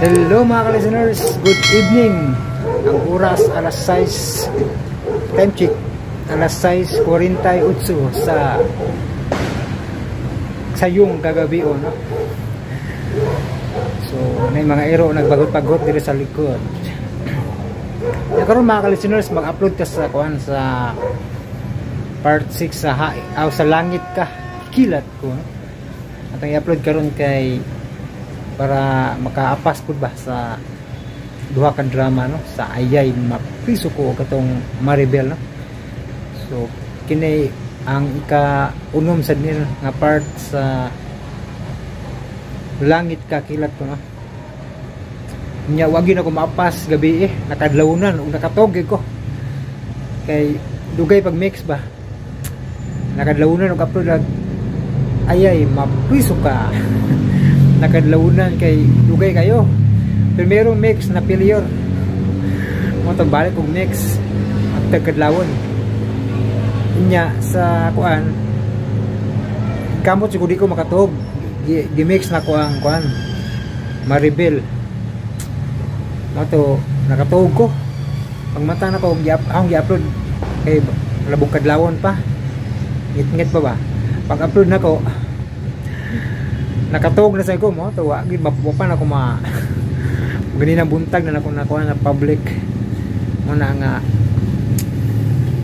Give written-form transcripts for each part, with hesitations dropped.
Hello mga ka-listeners, good evening. Ang oras alas 6, time check, alas 6:48 sa sayong kagabi, oh, no? So, may mga ero nagbagot-bagot diri sa likod. Ya, karon mga ka-listeners, mag-upload ka sa kuan sa part 6 sa sa Langit Ka Kilat Ko, no? At ang i-upload karon kay para makaapas pud ba sa duha ka drama, no, sa Ayay Mapriso Ko katong Maribel, no. So kini ang ika-unom sad nil nga part sa Langit Ka Kilat Ko, no. Nya wag gyud ako maapas gabi eh, nakadlawnan ug nakatog ko kay dugay pag mix ba, nakadlawnan og upload Ayay Mapriso Ka. Nakadlawnan kay dugay kayo, primero mix na failure mo to, balik og mix at tagkadlawon. Inya sa kuan kamot siguro di ko makatuog, gi-mix na ko ang kuan Maribel mo to, nakatuog ko. Pag mata na ko akong gi-upload kay labong kadlawon pa, ngit-ngit pa ba. Pag upload na ko nakatuog na sa ko mo to, wa gid mapupa na ko ma ganinang buntag na nako nakuha na public mo na nga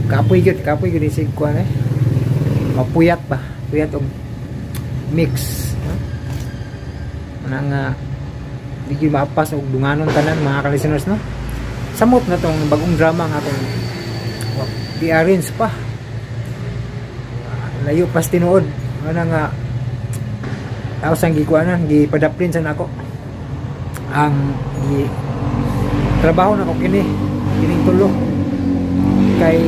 kapoy gyud, kapoy gyud isig kuan eh, mapuyat ba, puyat og mix, no? Mo na nga di gyud maapas og dunganon tanan mga ka-listeners, no. Samot na tong bagong drama nga akong i-arrange pa, layo pas tinuod mo na nga tapos ang gikuanan, gipadaplin sa nako ang gi trabaho nako kini kining tulo kay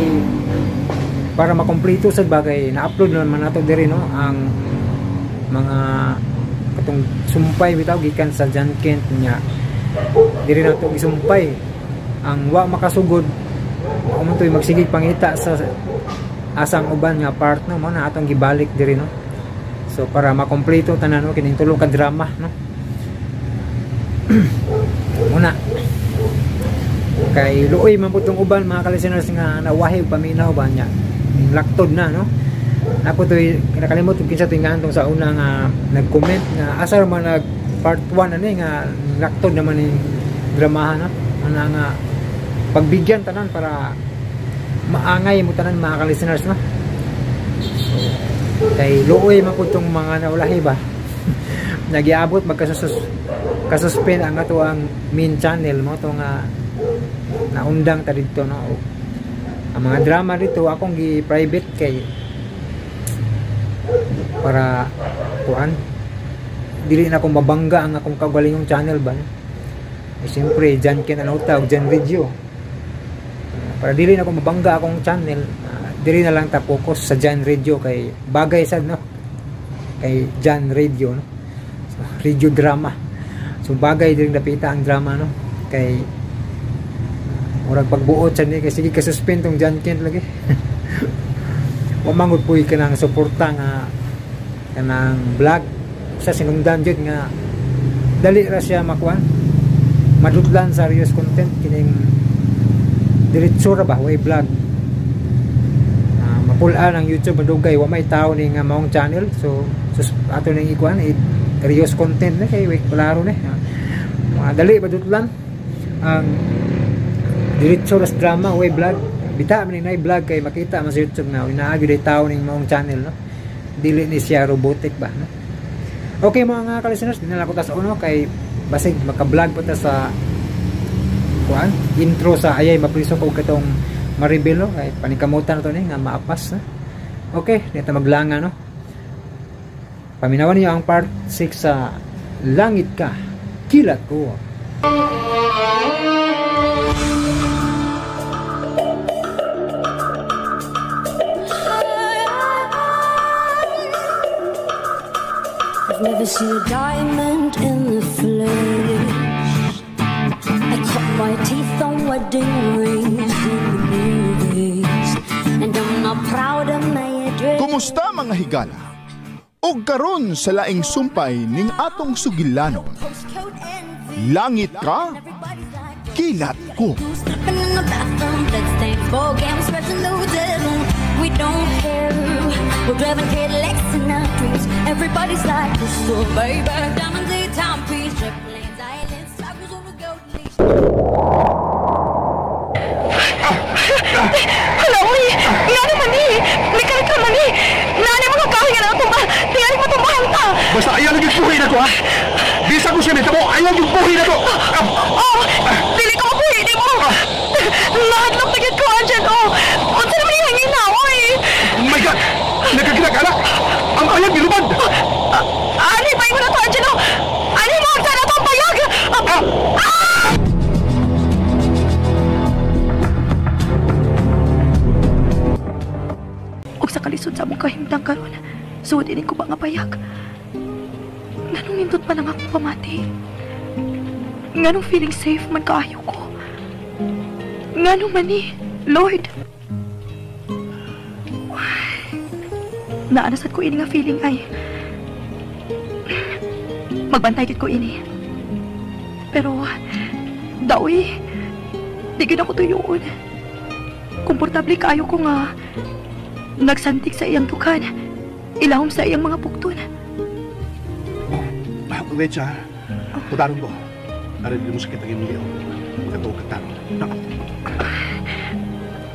para makompleto sad ba kay na-upload naman nato diri, no, ang mga katong sumpay bitaw gikan sa John Kent nya diri nato gisumpay. Ang wa makasugod mao man toy magsigig pangita sa asang uban nga part, no, mo na atong gibalik diri, no. So para makompleto tanan, no, kining tulo ka drama, no. Muna kay luoy man pud tong uban mga ka-listeners nga nawahi paminaw ba niya laktod na, no. Napo toy nakalimot kung kinsa toy nga sa una nga nag-comment nga asar man nag part 1 ani nga laktod naman ni dramahan, no. Ana nga pagbigyan tanan para maangay mo tanan mga ka-listeners, no. So kay luoy man pud tong mga naulahi ba nagiabot magkasuspend ang ato ang main channel mo to nga naundang ta didto, no. Ang mga drama dito akong gi private kay para kuan dili na akong mabangga ang akong kaugalingong channel ba, no? Eh, siyempre John Ken Anota og John Radio, para dili na akong mabangga akong channel, diri na lang ta focus sa John Radio kay bagay sad, no, kay John Radio, no. So, radio drama, so bagay diri dapita ang drama, no, kay murag pagbuot sad ni kay sige ka suspend tong John Kent lagi. Wa man gud puy kanang suporta nga kanang vlog sa sinungdan jud nga dali ra siya makuan madudlan sa serious content kining diretso ra ba way vlog. Mapulaan ang YouTube madugay wa may tao ni nga maong channel, so ato ning ikuan serious content na kay wait klaro ni mga dali madudlan ang diretso ra drama way vlog. Bita man ni vlog kay makita man sa YouTube nga naa gyud ay tao ning maong channel, no, dili ni siya robotic ba, no. Okay mga ka-listeners, dinala ko ta sa uno kay basig maka-vlog pa ta sa kuan intro sa Ayay Mapriso Ko katong Maribel, no, kay paningkamutan na to ni nga maapas, no? Okay, di ta maglanga, no. Paminawan niyo ang part 6 sa Langit Ka Kilat Ko. I've never seen a diamond in the flesh. I cut my teeth on wedding rings in the movies, and I'm not proud of my address. Kumusta mga higala? Og karon sa laing sumpay ning atong sugilanon, Langit ka, kilat ko. We don't care. We're driving Cadillacs in our dreams. Everybody's like crystal, baby. Diamonds, a timepiece, jet planes, islands, tigers on a gold leash. Hala, uy! Nga naman eh! May ka man eh! Naani mga kahoy nga nakatumba! Tingali matumbahan ta! Basta ayaw lang yung buhay na ko, ha? Bisa ko siya may tabo, ayaw yung buhay na ko! Oh! Dili ko mabuhi, di mo! Mahadlok na gid ko, Angelo! Unsa naman yung hangin na, uy! My God! Nagkaginagala! Ang ayag nilubad! Ani, pahingo na to, Angelo! Ani mo, ang sana to ang payag! Ug sa kalisod sa among kahimtang karon, suod ini ko ba nga payag? Nganong nindot pa lang akong pamati? Nganong feeling safe man kaayo ko? Nganong man ni, Lord? Naanasad ko ini nga feeling ay magbantay gid ko ini. Pero daoy, di gid ako tuyoon. Komportable kaayo ko nga nagsantik sa iyang dukan, ilahom sa iyang mga bukton. Wait siya. Putaron ko. Arin mo sakit ang imong liyo. Magkatuog ka taron.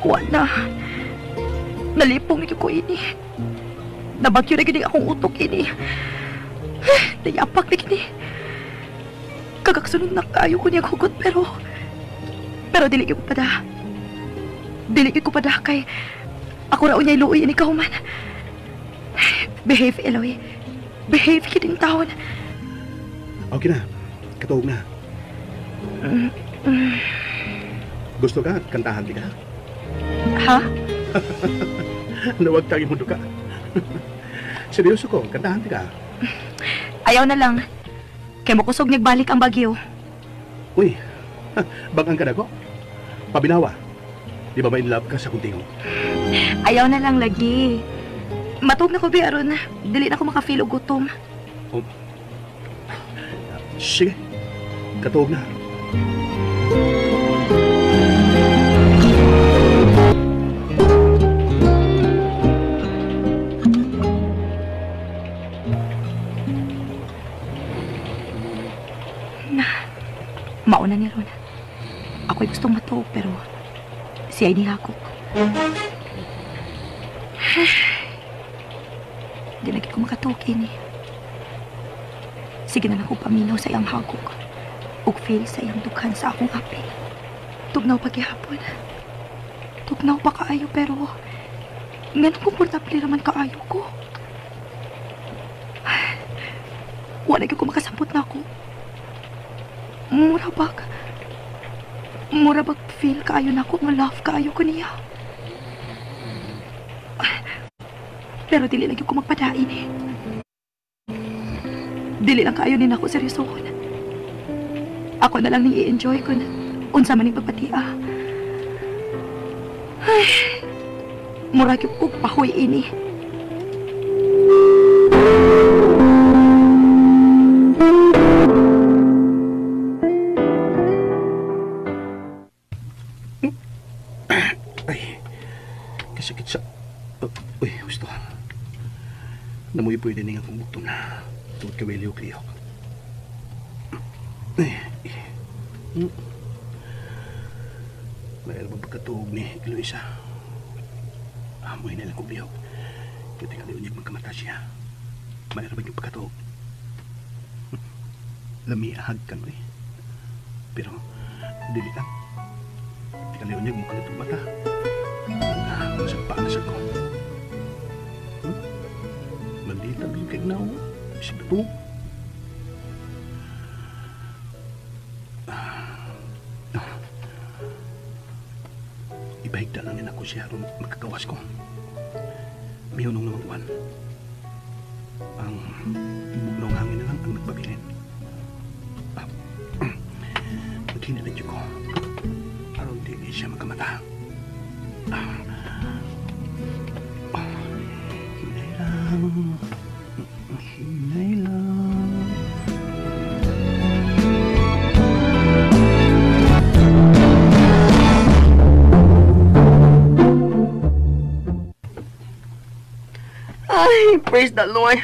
Wala. Nalipong na ko ini. Nabagyo na gini akong utok ini. Nayapak na gini. Kagaksunod na kayo ko niya hugot pero dili ko pa da. Dili ko pa da kay ako raw niya'y luoy ini kahuman. Behave, Eloy. Behave kining taon. Okay na. Katuog na. Gusto ka? Kantahan di ka? Ha? Nawag tagi mo ka. Seryoso ko, kantahan di ka. Ayaw na lang. Kaya mo kusog nagbalik ang bagyo. Uy, bagang ka na ko? Pabinawa. Di ba ma-in love ka sa kuntingo? Ayaw na lang lagi. Matug na ko bi aron. Dili na ko makafeel og gutom. Oh. Sige. Katuog na. Na, mauna ni Ron. Ako'y gustong matuog pero siya'y nihakop. Di na ko makatuog ini. Sige na lang ko paminaw sa iyang hagok ug feel sa iyang dughan sa akong apil. Tugnaw paghihapon. Tugnaw pa kaayo pero nganong komportable raman kaayo ko. Wala gyud ko makasabot na ako. Mura bag feel kaayo na ako nga love kaayo ko niya. Pero dili lang gyud ko magpadain eh. Dili lang kaayo ni nako seryosohon. Ako na lang ning i-enjoy kun unsa man ning pagpatia. Ay, mura gyud og pahoy ini. Ay, kasakit sa... Uy, gusto. Namuy pwede ning akong bukton na. Tungod kay lihok-lihok. Ay, Mayroon ba pagkatuog ni Eloisa? Amoy na lang kong lihok. Kaya tingali unyag magkamata siya. Mayroon ba yung pagkatuog? Lamiahag ka no eh. Pero, dili lang. Tingali unyag mo kalitong mata. Masagpaan na siya ko. Maldita ba yung kagnaw? Isip ito. Ibahigda lang din ako siya aron makagawas ko. Miyunong namang uwan. Ang bugnong hangin na lang ang nagpabilin. Maghinalan ko. Aron di siya magkamata. Hinay lang. Hinay lang. Praise the Lord.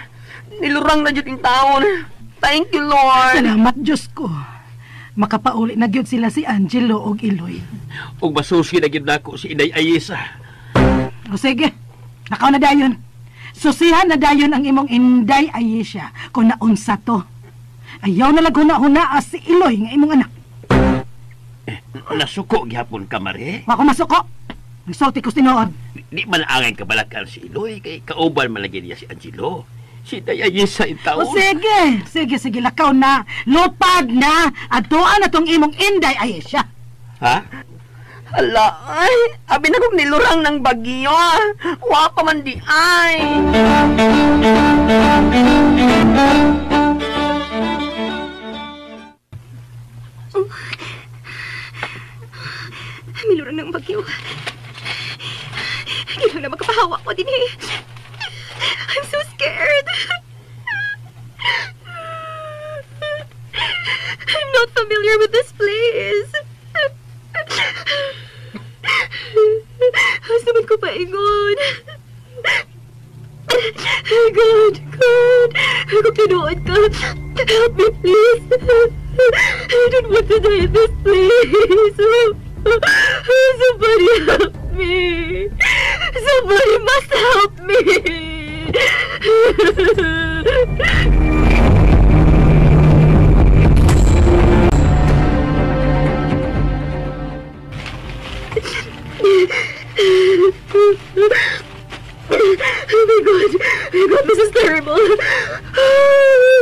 Nilurang na jud in taon. Thank you, Lord. Salamat, Diyos ko. Makapauli na gyud sila si Angelo og Iloy. Ug masusi na gyud nako si Inday Ayesa. O sige, nakaw na dayon. Susihan na dayon ang imong Inday Ayesha kung naunsa to. Ayaw na lang huna-huna si Iloy nga imong anak. Eh, nasuko gihapon ka, Mare. Wa ko masuko. Nagsulti ko tinuod. Di man angay kabalakan si Iloy kay kauban man lagi niya si Angelo. Si Inday Ayesa in taon. O sige, sige, sige, lakaw na. Lupad na. Atuan na tong imong Inday Ayesha. Ha? Hala, ay, abi na kong nilurang ng bagyo. Wa pa man di ay. Nilurang ng bagyo. Kailangan na magkapahawa ko din eh. I'm so scared. I'm not familiar with this place. Asa man ko paingon? God, God, kung tinuod ka, help me please. I don't want to die in this place. Somebody help me. Somebody must help me. Oh my God! Oh my God, this is terrible!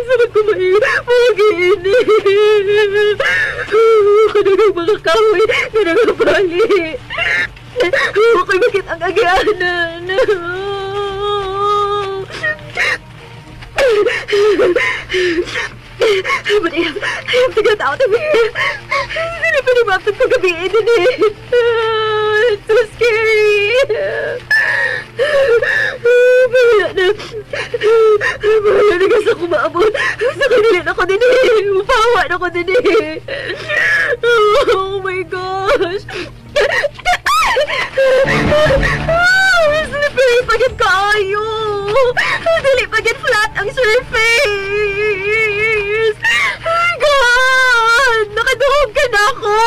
Sarap kumain! Pugin! Kanagang mga kahoy! Kanagang bali! Ako'y makita ang agianan! But I have to get out of here! Hindi pa naman paggabiin din eh! It's so scary! Bahala na. Bahala na kasi ako maabot. Sa kanila na ako din eh. Mapahawa na ako din eh. Oh my gosh! Slippery pagit kaayo! Dali pagit flat ang surface! God! Nakaduhog ka na ako!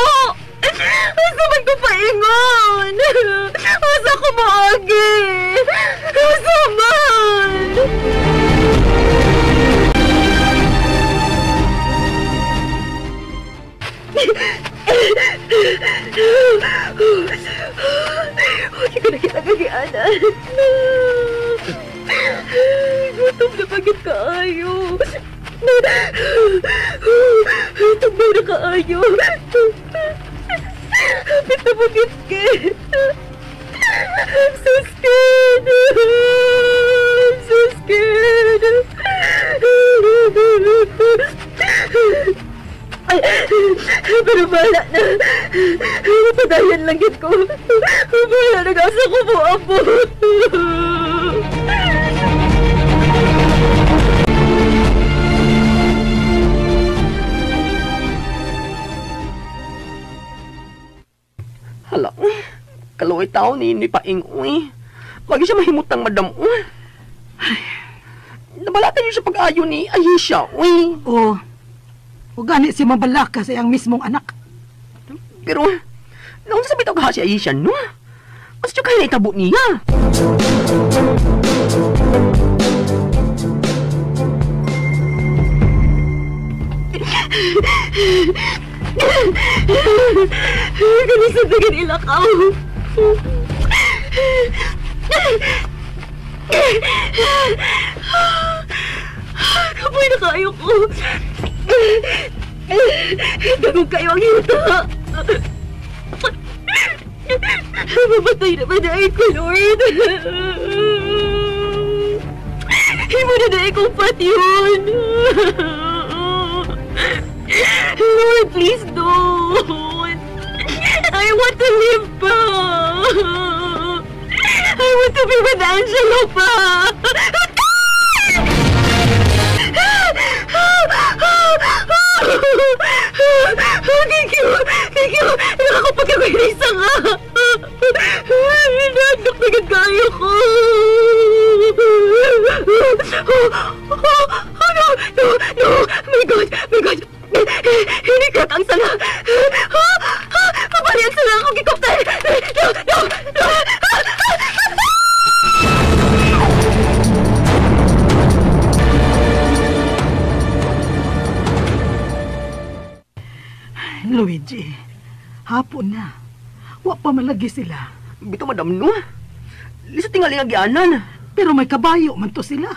Asa man ko paingon? Asa ko maagi? Asa man? Huwag ko na kita kagianan. Gutom na pagit kaayo. Tumbay na kaayo. I'm so scared. I'm so scared. Pero bahala na. Padayan lang yun ko. Bahala na gasa ko po, apo. Hala, kaluoy tao ni paing uy. Lagi siya mahimutang madam uy. Nabalatan niyo sa pag-ayo ni Ayesha uy. Oo. O gani si mabalaka sa iyang mismong anak. Pero, naunsa sa bitaw ka si Ayesha no? Mas siya kaya naitabo niya. Kalisod na gan ilakaw. Kapoy na kayo ko. Dagong kayo ang yuta. Mamatay na ba na ko, Lord? Himo na na ikong patyon. Lord, please don't. I want to live pa. I want to be with Angelo pa. Thank you! Thank you! Nakakapagkagawin nga! Nagdok na kayo ko! Truck ang sala. Ha? Ha? Pabali ang sala akong helicopter. No! No! No! Luigi, hapon na. Wa pa malagi sila. Bito, madam, no? Lisa tingali nga gianan. Pero may kabayo man to sila.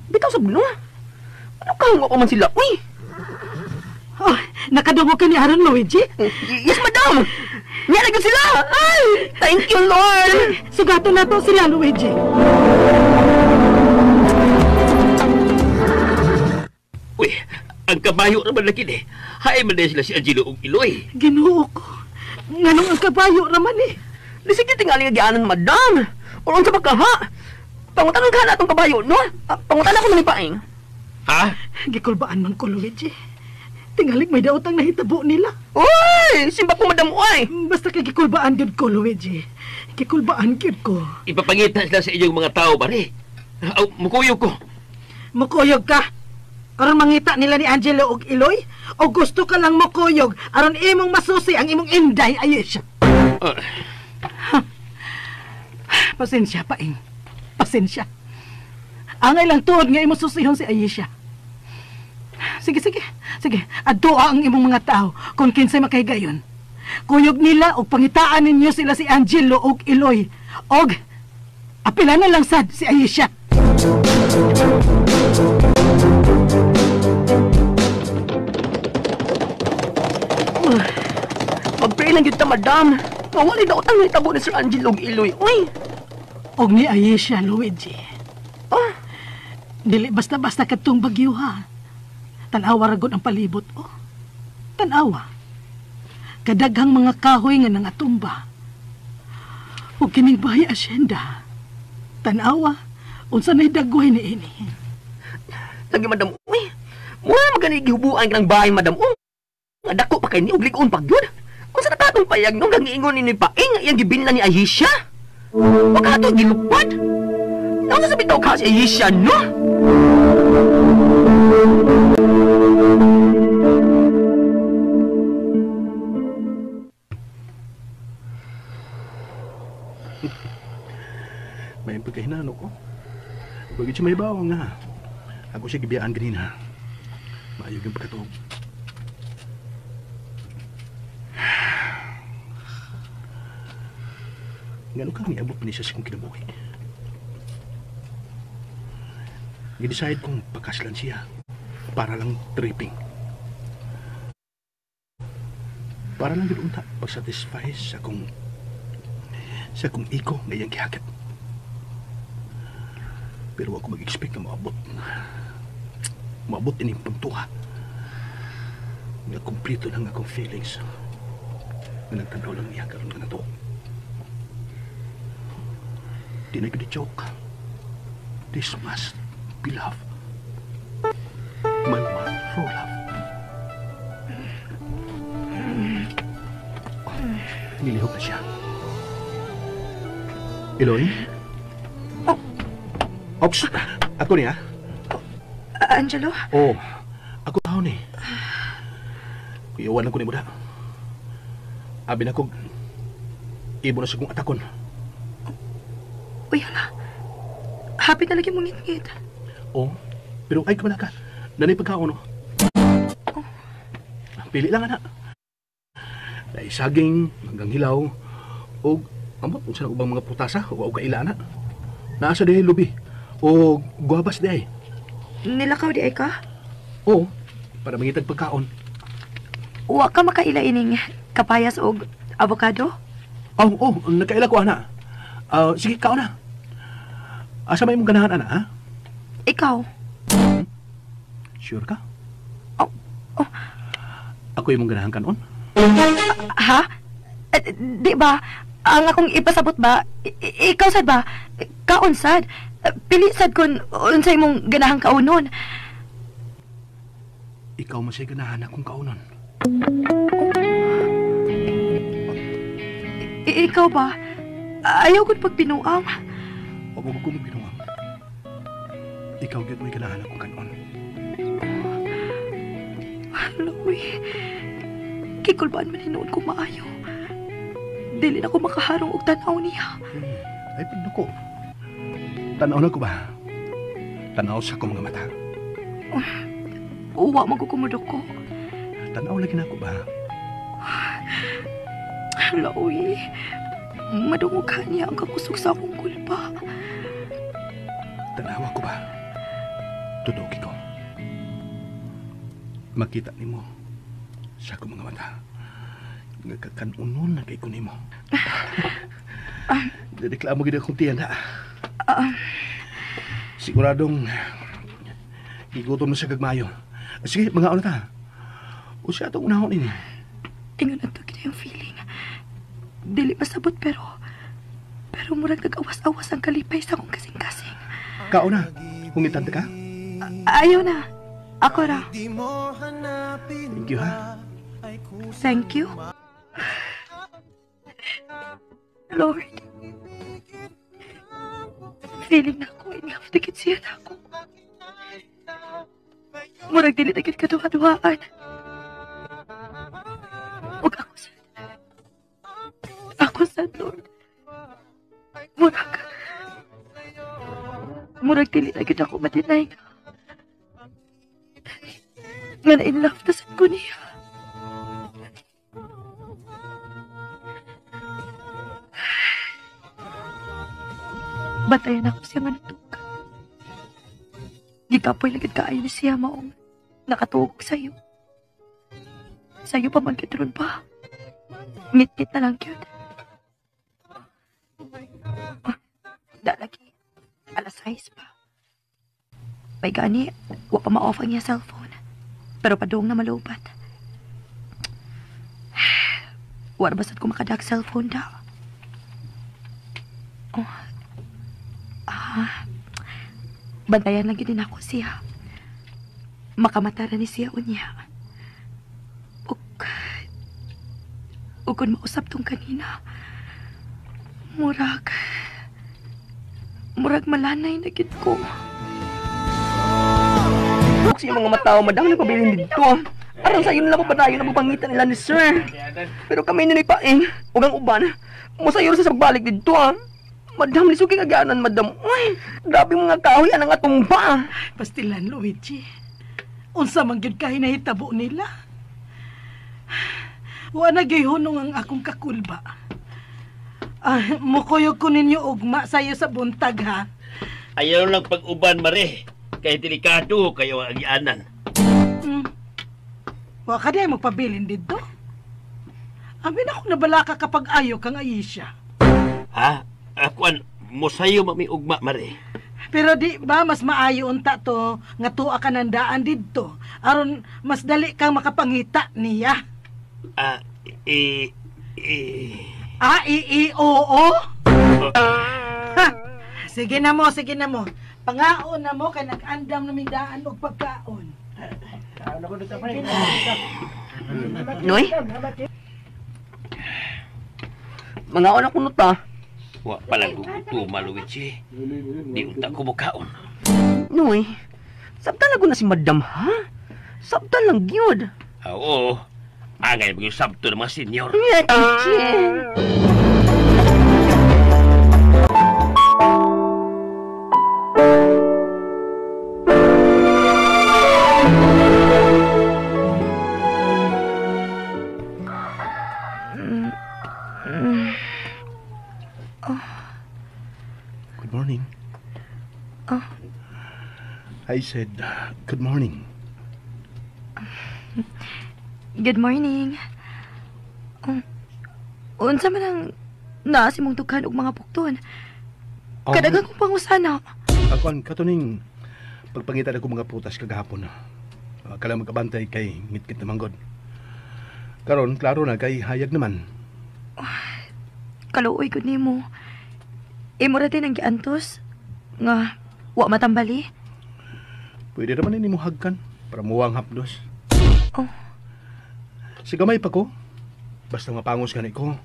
Bitaw sab no? Ano kahangwa pa man sila? Uy! Oh, nakadungog ka ni Aaron, Luigi? Yes, madam! Niya na sila! Ay! Thank you, Lord! Sugato na to sila, Luigi. Uy, ang kabayo naman lagi eh. Hay man sila si Angelo og Iloy. Ginoo ko. Nganong ang kabayo raman eh. Di sige tingali nga gianan, madam! O unsa ba ka, ha? Pangutanan ka na atong kabayo, no? Pangutan ako na ni Paing. Ha? Gikulbaan man ko, Luigi. Tingalig may daot ang nahitabo nila. Uy! Simba ko, madam, uy! Basta kay gikulbaan gyud ko, Luigi. Gikulbaan gyud ko. Ipapangita sila sa inyong mga tao, pare. Aw, mukuyog ko. Mukuyog ka? Aron mangita nila ni Angelo og Iloy? O gusto ka lang mukuyog aron imong masusi ang imong inday, Ayesha? Pasensya, Paing. Pasensya. Angay lang tuod nga imong susihon si Ayesha. Sige, sige. Sige, adtoa ang imong mga tao kung kinsay makahigayon. Kuyog nila og pangitaan ninyo sila si Angelo og Iloy. Og apila na lang sad si Ayesha. Mag-pray lang yun ta, madam. Mawalay daw ang nahitabo ni Sir Angelo og Iloy. Uy! Og ni Ayesha, Luigi. Ah! Dili basta-basta kadtong bagyo, ha. Tan-awa ra gud ang palibot, oh. Tan-awa. Kadaghang mga kahoy nga nangatumba. Ug kining bahay asyenda. Tan-awa, unsa nay dagway ni ini. Lagi, madam, uy. Mura magani gihubuan kanang bahay, madam, oh. Nga dako pa kay ni og lig-on pag yun. Unsa na katong payag nung gangiingon ni Paing iyang gibinlan ni Ayesha? Wa ka to gilupad. Naunsa sa bitaw ka si Ayesha, no? May pagkahinano ko. Bagit siya may bawang nga. Ako siya gibiyaan ganina. Maayog yung pagkatuog. Ngano kang niabot pa niya sa akong kinabuhi? Gidecide kong pagkaslan siya para lang tripping. Para lang yun unta pagsatisfy sa akong ego na iyang gihakit. Pero ako mag-expect na maabot. Maabot ini pagtuha. Nga kumplito lang akong feelings. Nga nagtanaw lang niya karon nga nato. Di na gud joke. This must be love. My one true love. Oh, nilihok na siya. Iloy? Oh. Ops! Ako niya? Angelo? Oh, ako tao ni. Kuyawan lang ko ni Buda. Abi na kong ibo na sa kong atakon. Uy, hala. Happy na lagi mong ngit-ngit. Oh, pero ay kamala ka. Nanay pagkaon, no? Oh. Pili lang, anak. Dahil saging, hanggang hilaw, o amot, unsa na ubang mga putasa, o kaila, anak. Naasa di lubi, o guabas di ay. Nilakaw di ay ka? Oo, para mangitag pagkaon. Wa ka makaila ining kapayas og avocado? Oh, oh, nakaila ko, anak. Sige, kaon na. Asa may imong ganahan, anak, ha? Ikaw. Sure ka? Oh, oh. Ako imong ganahan kanon? Ha? Di ba? Ang akong ipasabot ba? Ikaw sad ba? Kaon sad? Pili sad kun unsay imong ganahang kaunon. Ikaw man siya ganahan akong kaunon. Ikaw ba? Ayaw ko't pagbinuang. Huwag mo ko magbinuang. Ikaw gyud may ganahan akong kanon. Louie, kikulbaan man hinuon ko maayo. Dili na ko makaharong og tanaw niya. Ay, pinduko. Tanaw na ko ba? Tanaw sa akong mga mata. Uwa magkukumudok ko. Tanaw lagi na ako ba? Louie, madungog ka niya ang kakusog sa akong kulpa. Tanawa ko ba? Tutuki ko. Makita nimo sa akong mga mata. Nagkakanunon na kay ko nimo. Direklamo gid akong tiyan na. Siguradong gigutom na sa gagmayo. Sige, mga una ta. O siya itong unahon ini. Ingon ato gid yung feeling. Dili masabot pero murag nag-awas-awas ang kalipay sa akong kasing-kasing. Kauna, hungitan ta ka? Ayaw na. Ako ra. Thank you, ha? Thank you. Lord. Feeling na ako in love na gid siya na ako. Murag dili na gid kaduha-duhaan. Ug ako sad. Ako sad, Lord. Murag dili na gid ako madinay nga na in love na sad ko niya. Bantayan ako siya nga natug. Gikapoy lang gid kaayo ni siya maong nakatuog sa'yo. Sa'yo pa man gid ron pa. Ngit-ngit na lang yun. Da lagi. 6:00 pa. May gani, wa pa ma-off ang iya cellphone. Pero padung na malubat. Wa ra basad ko makadag cellphone da. Oh. Bantayan lang gid ako siya. Makamatara ni siya unya. Ug kun mausap tong kanina. Murag malanay na gid ko. Sa mga matao, madam, nagpabilin dito. Aron sa inyo na padayon na pangitan nila ni sir. Pero kami ninoy paing, ug ang uban, mosayo sa pagbalik dito. Madam, lisugi kaganan, madam. Uy, grabe mga kahoy anang atong ba. Pastilan, Luigi. Unsa man gyud kay nahitabo nila. Wa na gyud hunong ang akong kakulba. Mukuyog ko ninyo ugma sayo sa buntag, ha. Ayaw lang pag-uban, Mare. Kay delikado kayo ang agianan. Wa ka di ay magpabilin dito. Amin ako nabalaka kapag ayaw kang Aisha. Ha? Akuan, mosayo mami ugma, Mare. Pero di ba mas maayo unta to nga tuwa ka ng daan didto aron mas dali kang makapangita niya. A, I, I, O, O? Ha, sige na mo, sige na mo. Pangaon na mo kay nag-andam na daan og pagkaon. Noy? Mangaon ako nuta. Wa pa lang gugutuma, Luigi. Di unta ko mukaon. Noy, sabtan lang ko na si madam, ha? Sabtan lang gyud. Oo. Angay mo yung sabto ng mga senior. Yeah, teacher. Good morning. Oh. I said, good morning. Good morning. Unsa man ang naa si mong dughan og mga bukton? Kadaghang kong pangusana. Ako katuning pagpangitan ako mga prutas kagahapon. Kala magkabantay kay ngitngit na manggod. Karon klaro na kay hayag naman. Kaluoy gud nimo. Imo ra din ang giantos nga wa matambali. Pwede raman nimo hagkan para muwang hapdos. Oh. Si gamay pa ko. Basta mapangos gani ko.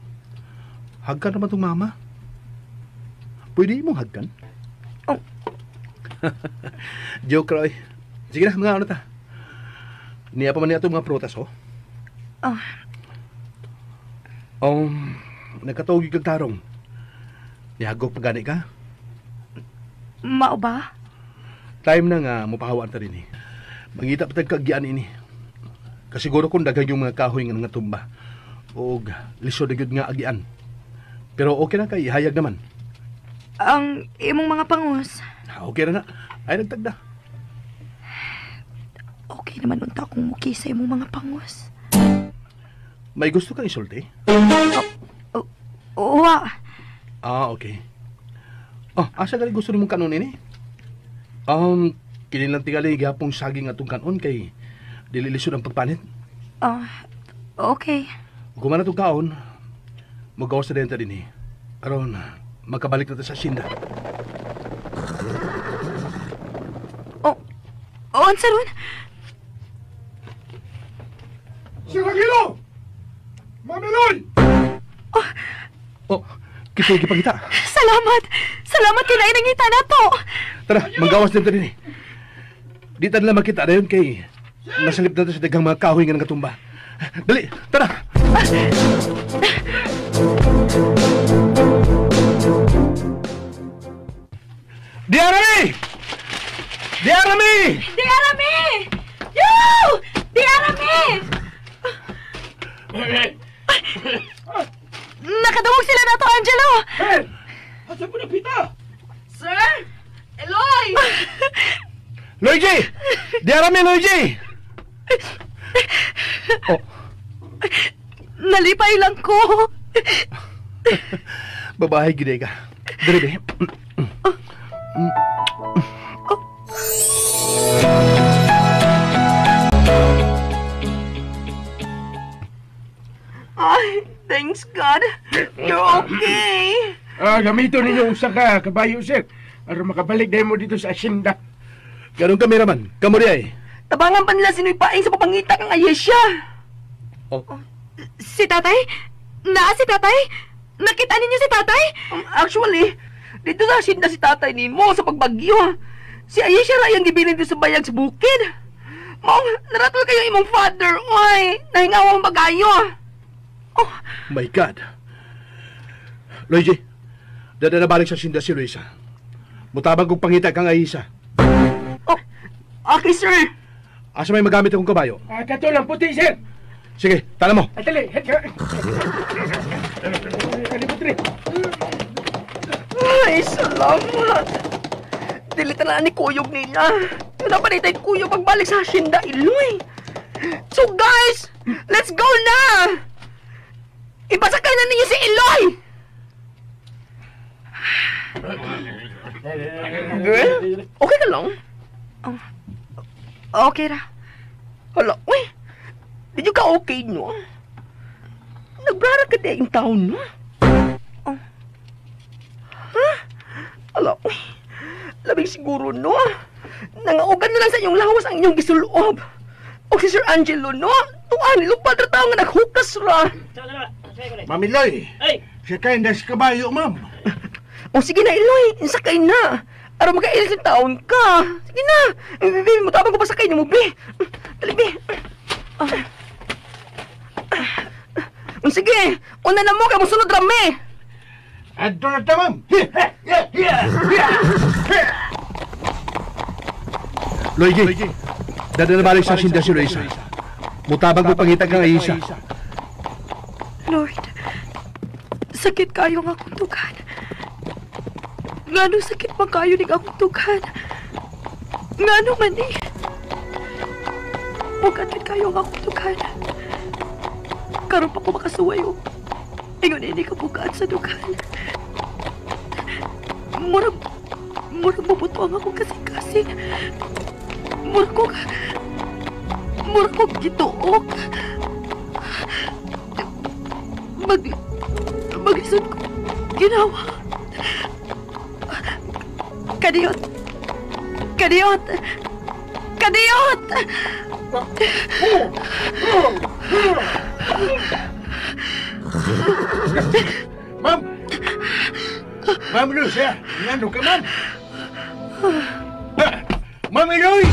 Hagkan naman tong mama. Pwede imong hagkan? Oh. Joke, Roy. Sige na, mga ano ta. Niya pa man niya itong mga prutas, oh. Oh. Nagkatuog kag tarong. Nihagok pa gani ka? Mao ba? Time na nga mupahawaan ta rin eh. Mangita pa tag kagyaan ini. Kasiguro kung daghan yung mga kahoy nga nangatumba. Og lisod na gyud nga agian. Pero okay na kay hayag naman. Ang imong mga pangus. Okay na na. Ay nagtagda. Okay naman unta akong muki sa imong mga pangus. May gusto kang isulti? Wa. Ah, okay. Oh, asa gali gusto nimong kanon ini? Kini lang tingali gihapong saging atong kanon kay dili lisod ang pagpanit. Oh, okay. Kung man atong kaon, magawas na din ta dinhi. Aron makabalik na ta sa asyenda. Oh, unsa ron? Sir Aguilo! Mamiloy! Oh, kito gipangita. Salamat! Salamat kay naay nangita na to. Tara, magawas din ta dinhi. Di ta nila makita dayon kay nasalip na ta sa daghang mga kahoy nga nagatumba. Dali, tara. Di arami! Di arami! Di arami! Yo! Di arami! Nakadungog sila na to, Angelo! Hey! Asa po na pita? Sir! Eloy! Luigi! Di arami, Luigi! Oh, Nalipay lang ko. Babae gid ka. Diri be. Ay, thanks God. You're okay. Ah, gamito ninyo usa ka kabayo, sir. Aron makabalik dahil mo dito sa asyenda. Ganun kami raman. Kamo di ay. Tabangan pa nila si Noy Paing sa papangita kang Ayesha. Oh. Si tatay? Naa si tatay? Nakita ninyo si tatay? Actually, dito sa asyenda si tatay nimo sa pagbagyo. Si Ayesha ra yang gibilin dito sa bayag sa bukid. Maong, naratol kayo imong father. Oy, nahingaw ang bagayo. Oh. My God. Luigi, dada na balik sa asyenda si Luisa. Mutabang kong pangita kang Ayesha. Oh, okay, sir. Asa may magamit akong kabayo? Ah, kato lang puti, sir. Sige, tala mo. Ay, dali. Ay, salamat. Dili talaan ni kuyog nila. Wala pa rin tayo kuyog pagbalik sa asyenda, Iloy. So guys, let's go na! Ipasakay na ninyo si Iloy! Girl, okay ka lang? Oh, okay ra. Hala, uy! Di ka okay, no? Nagbrara ka di yung taon, no? Oh. Ha? Hala, uy! Labing siguro, no? Nangaugan na lang sa inyong lawas ang inyong gisulob. O si Sir Angelo, no? Tuan, lupad ra tao nga naghukas ra. Mamiloy! Sakay na sa kabayo, ma'am. O sige na, Iloy. Sakay na. Aron magkailis ng taon ka. Sige na. Bi, mutabang ko pa sakay nimo, bi. Dali, bi. O sige, una na mo kay mosunod rami. Adto na ta, ma'am. Luigi, dada na balik sa asyenda si Luisa. Mutabang ko pangita kang Ayesha. Lord, sakit kayo nga akong tughan. Ngano sakit man kayo ning akong tughan? Ngano man eh? Bugat kayo nga akong tughan. Karon pa ko makasuway og ingon ini kabugat sa dughan. Murag mabuto ang akong kasing-kasing. Murag kog gituok. Maglisod ko ginawa. Kadiyot! Kadiyot! Kadiyot! Ma'am! Ma'am Lucia, nando ka, ma'am? Ma'am Eloy!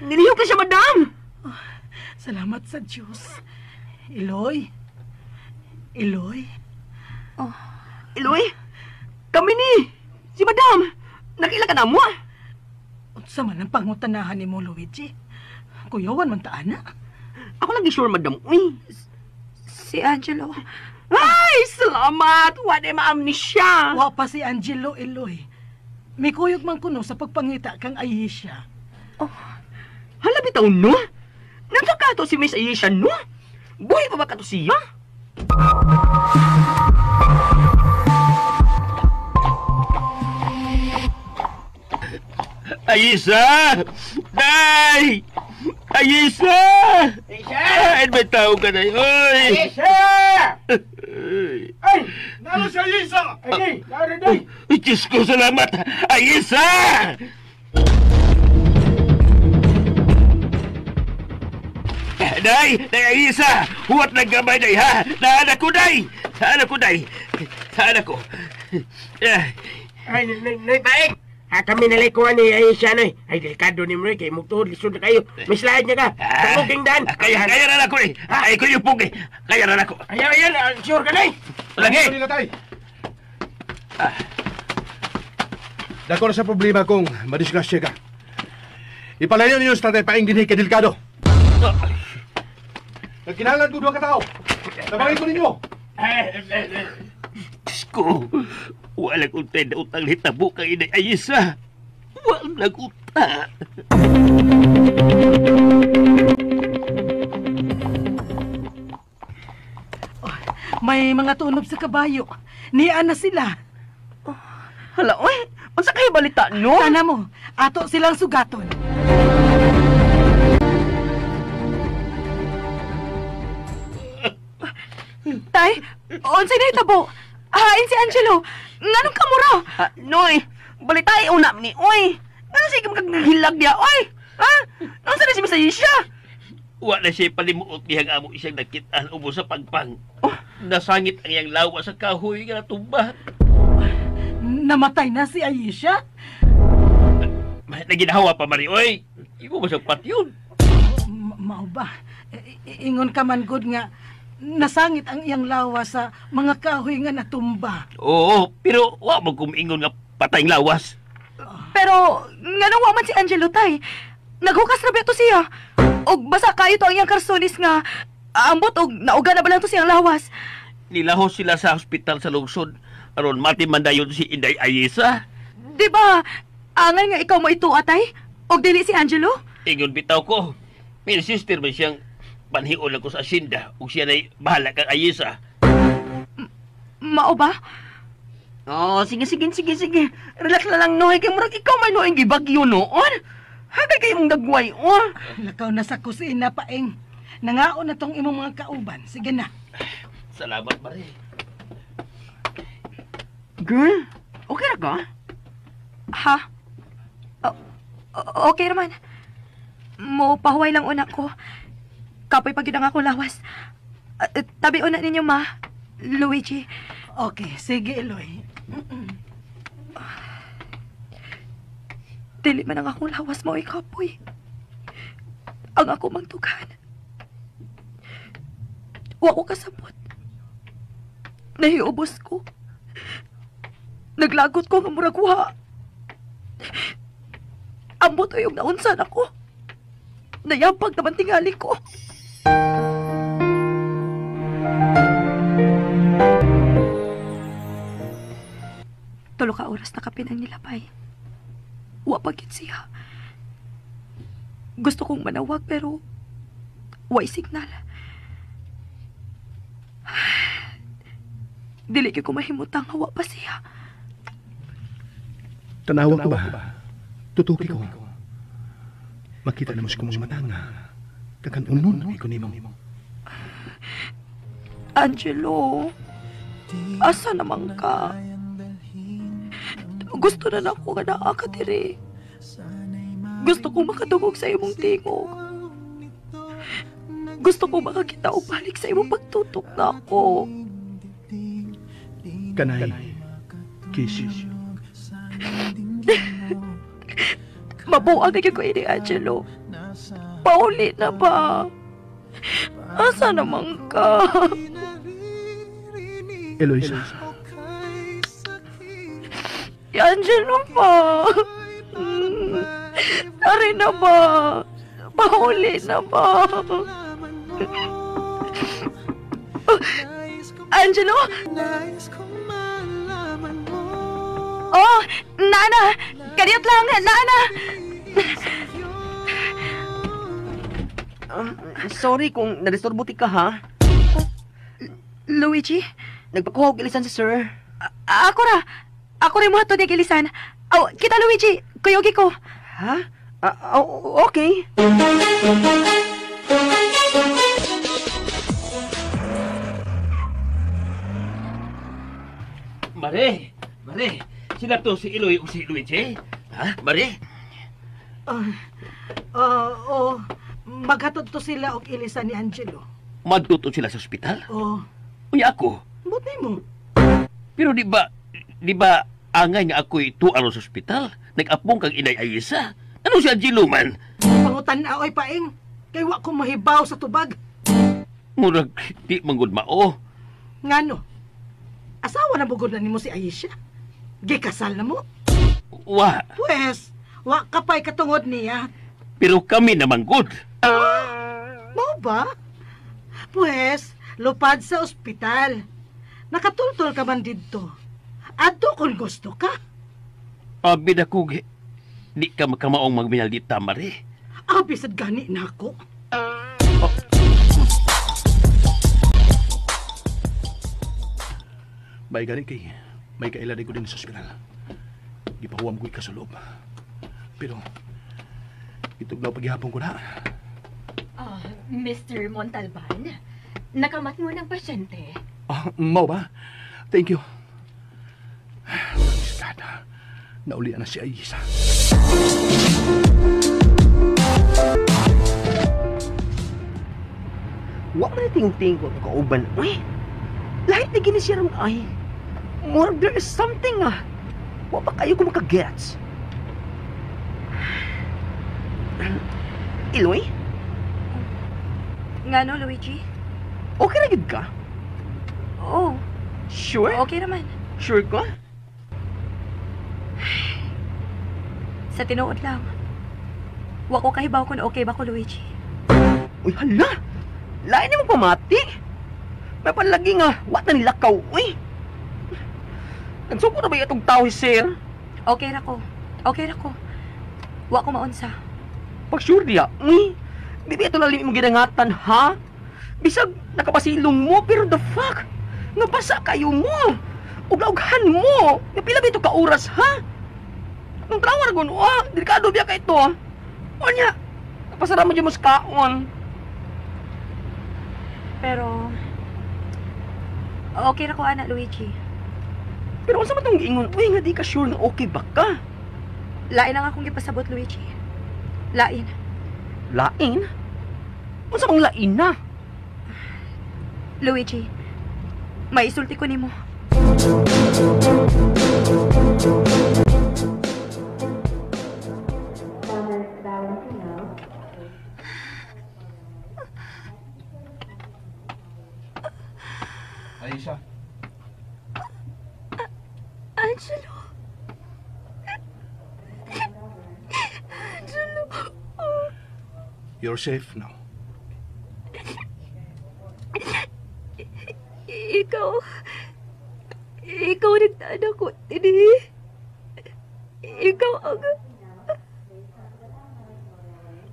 Nilihok na siya, madam. Oh, salamat sa Diyos. Eloy. Eloy. Oh. Eloy? Kami ni. Si madam. Nakila ka na mo. Unsa man ang pangutanahan ni mo, Luigi? Kuyawan man ta, ana. Ako lagi sure, madam. Uy. Si Angelo. Ay, salamat! Wala maamnesia. Wa pa si Angelo, Eloy. Mikuyog man kuno sa pagpangita kang Ayesha. Oh. Hala bitaw, no? Nansa ka to si Miss Ayesha, no? Buhay pa ba ka to siya? Ayesha! Day! Ayesha! Ayesha! Ay, may tao ka na. Oy! Ayesha! Ay! Nalo si Ayesha! Ay, nalo day! Ay, Diyos ko, salamat! Ayesha! Day! Day, Ayesha! Huwat ng gamay, day, ha? Naan ako, day! Saan ako, day? Saan ako? Ay, nay, paik! Ha, kami nalikuan ni Ayesha, noy. Ay, delikado ni mo, kay mugtuhod, lisod na kayo. May slide niya ka. Sa daan. Kaya na ako, eh. Ay, ko yung pug, eh. Kaya na ako. Ayan, ayan. Sure ka na, eh. Lagi. Dako na sa problema kung madisgrasya ka. Ipalayo ninyo sa Tatay Paeng dinhi kay delikado. Nagkinalan ko duha ka tao. Tabangin ko ninyo. Diyos ko. Walang untay na utang hitabo kay Inay Ayesha. Walang uta. Oh, may mga tunob sa kabayo. Nian na sila. Oh, hala, oy. Unsa kayo balita, no? Sana mo, ato silang sugaton. Tay, unsay na hitabo? Hain si Angelo. Nganong kamura? Noy, balitay una ni oy. Nganong sige maghilag diya oy? Ha? Unsa na si Miss Ayesha? Wa na siya palimuot dihang amo siyang nakit-an ubo sa pagpang. Oh, nasangit ang iyang lawa sa kahoy nga natumba. Namatay na si Ayesha? Naginahawa pa mari oy. Imo ba siyang patyon? Mao ba? Ingon ka man good nga nasangit ang iyang lawa sa mga kahoy nga natumba. Oo, pero wa mo kumingon nga patayng lawas. Pero nganong wa man si Angelo, tay? Naghukas ra ba to siya? Og basa kayo to ang iyang karsonis nga ambot og nauga na ba lang to siyang lawas? Nilahos sila sa ospital sa lungsod aron matiman dayon si Inday Ayesha. Di ba angay nga ikaw mo ito, atay? Og dili si Angelo? Ingon bitaw ko. May sister man siyang panhion lang ko sa asyenda ug siya na'y bahala kang Ayesha. Mao ba? Oh, sige. Relax na lang, Noy. Kay murag ikaw may noing gibagyo noon. Hagay kayong dagway, oh. Lakaw na sa kusina, Paeng. Nangaon na tong imong mga kauban. Sige na. Salamat, Mare. Girl, okay ra ka? Ha? Okay naman. Mo pahuway lang una ko. Kapoy pag yun ang akong lawas. Tabi una ninyo, ma. Luigi. Okay, sige, Eloy. Dili man ang akong lawas mo, kapoy. Ang ako mangtugan. Wa ko kasabot. Nahiubos ko. Naglagot ko nga murag wa. Ambot ay yung naunsan ako. Nayapag naman tingali ko. Tulo ka oras na kapin ang nilabay. Wa pa gyud siya. Gusto kong manawag pero way signal. Dili gyud ko mahimutang nga wa pa siya. Tanawa ko ba? Tutuki ko. Makita na mo sa kumong mata nga. Kakanunon ay kunimong. Angelo, asa naman ka? Gusto na nako nga naa ka diri. Gusto kong makadungog sa imong tingog. Gusto kong makakita og balik sa imong pagtutok na ako. Kanay, kiss you. Mabuang na ko ini, Angelo. Pauli na ba? Asa naman ka? Eloisa. Angelo pa. Tari na ba? Pauli na ba? Angelo? Oh, Nana! Kadiyot lang! Nana! Sorry kung nadisturbo ti ka, ha? Luigi? Nagpakuha og ilisan si sir. Ako ra. Ako rin mo hatod yung ilisan. Oh, kita Luigi. Kuyogi ko. Ha? Okay. Mare, Mare, sila to si Eloy o si Luigi? Ha, Mare? Oo, maghatod to sila og ilisan ni Angelo. Madto sila sa ospital? Oh. Unya ako. Buti mo. Pero di ba angay nga ako'y tuaro sa ospital? Nag-apong kang Inay Ayesa. Ano si Angelo man? Pangutan na, oy, paing. Kay wa ko mahibaw sa tubag. Murag, di manggod mao. Ngano? Asawa na bugod na nimo si Aisha? Gikasal na mo? Wa. Pues, wa ka pa'y katungod niya. Pero kami na manggod. Mao ba? Pues, lupad sa ospital. Nakatultol ka man didto. Adto kung gusto ka. Abi na kog, di ka makamaong magminaldita, Mare. Abi sad gani na ako. Oh. May gani kay, may kaila ko din sa ospital. Gipahuwam ko'y kasuloob. Pero, itugnaw paghihapon ko na. Mr. Montalban, nakamat mo ng pasyente. Mao ba? Thank you. Praise God. Naulian na si Ayisa. Wa man tingting ko kauban. Uy, lahat na gini siya ron ay. More there is something ah. Wa pa kayo kung makagets. Iloy? Ngano, Luigi? Okay na gid ka? Oo. Sure? Okay naman. Sure ka? Sa tinuod lang. Wa ko kahibaw kung okay ba ko, Luigi. Uy, hala! Lain mo pamati! May palagi nga, wa na nilakaw, uy! Nagsuko na ba itong tao, sir? Okay ra ko. Okay ra ko. Wa ko maunsa. Pag sure diya, uy! Di ba ito lalim imong ginangatan, ha? Bisag nakapasilong mo, pero the fuck? Nabasa kayo mo! Uglaughan mo! Napila ba ito ka oras, ha? Nung trawa na guno, ah! Delikado biya ka ito, ah! O niya, napasara mo dyan mo sa kaon. Pero, okay na ko, anak, Luigi. Pero unsa man tong giingon, uy, nga di ka sure na okay ba ka? Lain lang akong gipasabot, Luigi. Lain. Lain? Unsa mang lain na? Luigi, may isulti ko nimo. Aisha. Angelo. Angelo. You're safe now. Ikaw nagtaan ako, Tini. Ikaw ang...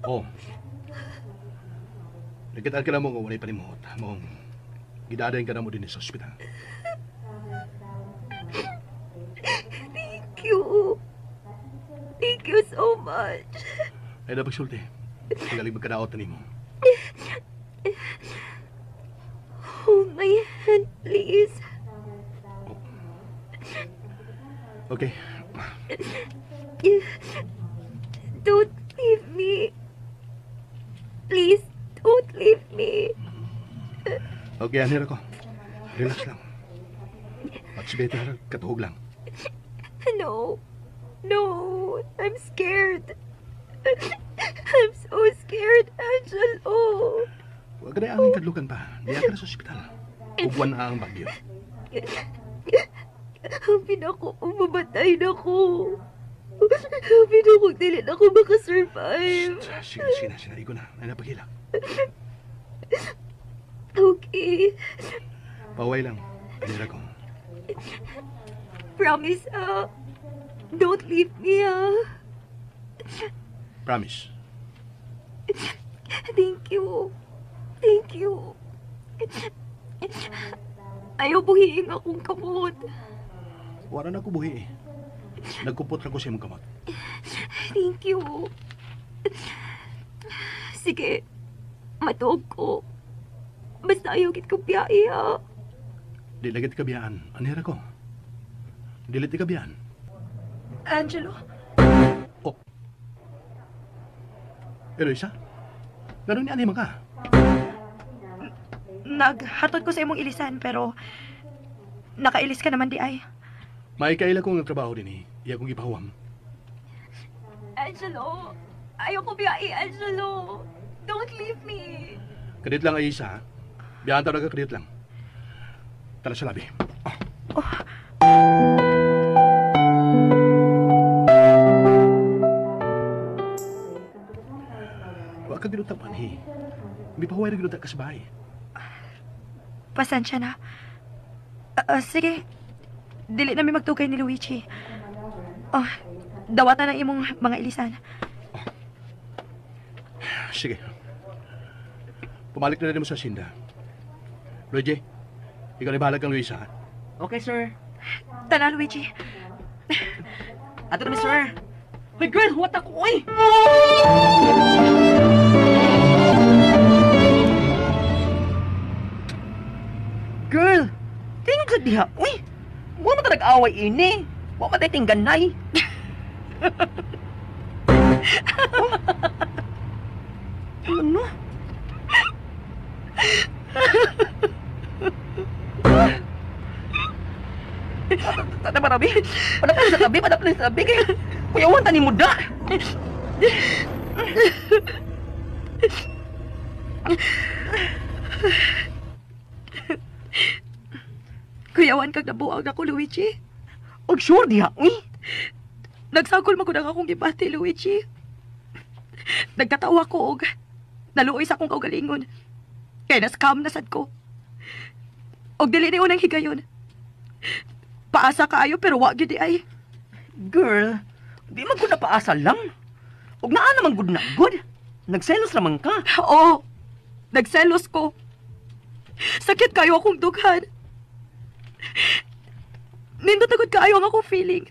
Oh. Nagkitaan ka na mo nga walay panimuot. Mong gidadayin ka na mo din sa ospital. Thank you. Thank you so much. Ay, dapat sulti. Magaling magkadaot na nimo. Hold my hand, please. Oh. Okay. Don't leave me. Please, don't leave me. Okay, anir ako. Relax lang. Much better, katuhog lang. No. No, I'm scared. I'm so scared, Angelo. Huwag ka na angin kadlukan pa. Diya ka na sa ospital. Ugwan na ang bagyo. Hapin ako, mamatay na ko. Hapin ako, dili na ako makasurvive. Sige, sige na, sige na. Igo na. Ay napagilak. Okay. Paway lang. Anira ko. Promise, ah. Don't leave me, ah. Promise. Thank you. Thank you. Ayaw buhiing akong kamot. Wala na ko buhi eh. Nagkupot ra ko sa imong kamot. Thank you. Sige. Matuog ko. Basta ayaw gid ko biyai, ha. Di lagi ti kabiyaan. Anira ko. Dili ti kabiyaan. Angelo? Oh. Eloisa? Ganun ni ani man ka? Naghatod ko sa imong ilisan pero nakailis ka naman di ay. Maikaila ko ng trabaho din eh. Iya kong gipahuwam. Angelo! Ayoko biyai, Angelo! Don't leave me! Kadit lang ay isa, ha? Biyahan talaga kadit lang. Tara sa labi. Oh. Oh. Wa ka ginutak manhi. Mipahuway ra ginutak ka sa bahay. Pasensya na. Sige. Dili na mi magtugay ni Luigi. Oh, dawatan ang imong mga ilisan. Oh. Sige. Pumalik na rin mo sa sinda. Luigi, ikaw na bahala kang Luisa, ha? Okay, sir. Tana, Luigi. Ato na, sir. Hoy, girl, huwat ako, oy! Girl, tingog sa diha, uy! Wa man ta nag-away ini. Wa man tayo tingganay. Oh. Ano? Tata, tabi. Padaplan sa tabi, padaplan sa tabi. Kaya, kuyawan tani mo da. Kuyawan kag nabuang ako, Luigi. Og sure diha, uy. Nagsakol man gud ang akong gibati, Luigi. Nagkatawa ko og naluoy sa akong kaugalingon. Kay na-scam na sad ko. Og dili ni unang higayon. Paasa kaayo pero wa gyud di ay. Girl, di man gud na paasa lang. Og naa naman gud na gud. Nagselos raman ka. Oo. Nagselos ko. Sakit kayo akong dughan. Nindot na gud kaayo ang akong feeling.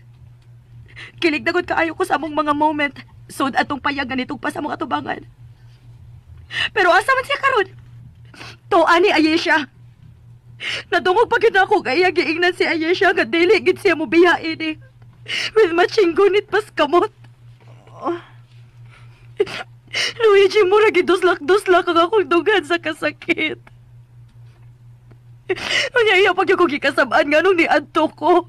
Kilig na gud kaayo ko sa among mga moment. Sud atong payag ganitong pa sa among atubangan. Pero asa man siya karon? Tuwa ni Ayesha. Nadungog pa gid ako kay iya giingnan si Ayesha nga dili gid siya mobiya ini. With matching gunit pas kamot. Oh. Luigi, mura gid duslak-duslak ang akong dughan sa kasakit. Unya iya pag ko gikasab-an nga nung niadto ko.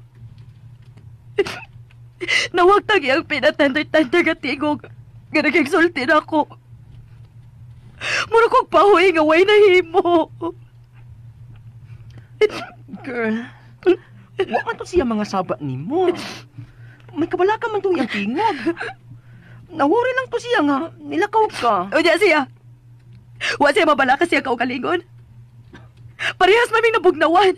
Nawagtag iyang pinatender-tender nga tingog nga nagigsulti na ako. Mura kong pahuy nga way nahimo. Girl, wa man to siya mga saba nimo. May kabala ka man to iyang tingog. Nawari lang to siya nga, nilakaw ka. Unya siya. Wa siya mabala ka siya kaugalingon. Parehas maming nabugnawan.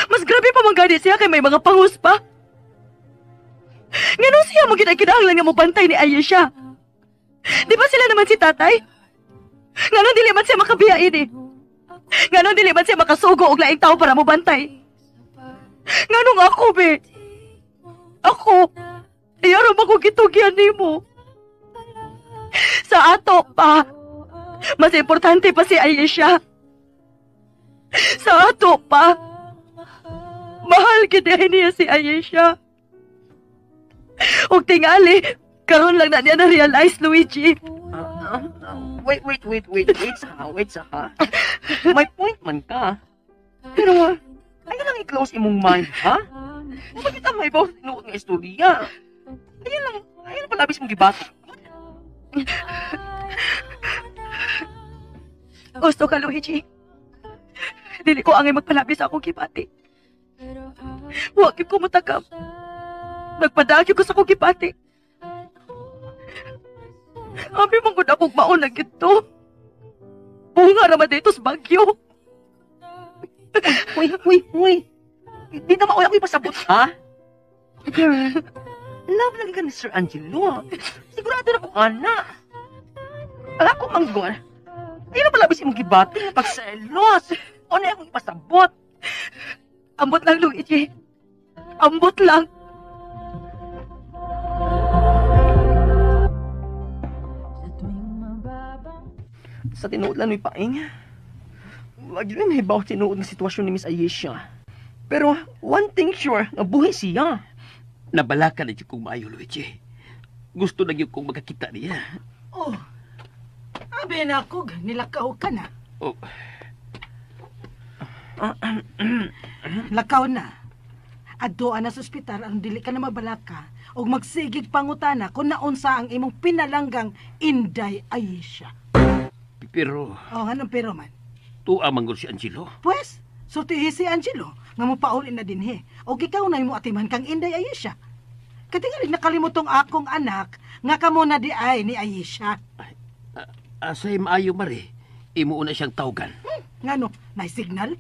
Mas grabe pa man gani siya kay may mga pangus pa. Ngano siya mo ginagkinahanglan nga mobantay ni Ayesha? Di ba sila naman si tatay? Ngano dili man siya makabiya ini? Ngano dili man siya makasugo og laing tao para mobantay? Ngano nga ako, be? Ako, iya ra man ko gitugyan nimo. Sa ato pa, mas importante pa si Ayesha. Sa ato pa, mahal gid niya si Ayesha. Og tingali, karon lang na niya na-realize, Luigi. Wait, wait, wait, wait, wait sa, wait sa ha. May point man ka. Pero, ayaw lang i-close imong mind, ha? Bakit ang may bawas tinuod nga istorya? Ayaw lang palabis mong gibato. Gusto ka, Luigi. Dili ko angay magpalabi sa akong gibati. Wa gyud ko motakam. Nagpadagyo ko sa akong gibati. Abi man gud akong mauna gito. Bunga ra man dito sa Bagyo. Uy, uy, uy. Di na maoy ako ipasabot, ha? Girl, love lagi ka ni Sir Angelo. Sigurado na ko, ana. Alam ko, manggon. Di na palabis imong gibati nga pagselos. O na akong ipasabot. Ambot lang, Luigi. Ambot lang. Sa tinuod lang, may paing. Wag yun may hibaw tinuod nga sitwasyon ni Miss Ayesha. Pero one thing sure, nga buhi siya. Nabalaka na kong maayo, Luigi. Gusto na gyud kong makakita niya. Oh, abi na ako, nilakaw ka na. Oh. Lakaw na. Adtoa na sa ospital ang dili ka na mabalaka og magsigig pangutana kung naunsa ang imong pinalanggang Inday Ayesha. Pero, Oh, anong pero man? tuwa man gud si Angelo. Pues, sultihi si Angelo nga mopauli na dinhi. Og ikaw na imo atiman kang Inday Ayesha. Katingali nakalimotong akong anak nga kamo na di ay ni Ayesha. Asay maayo, Mari. Imo una siyang tawgan. Ngano, may signal?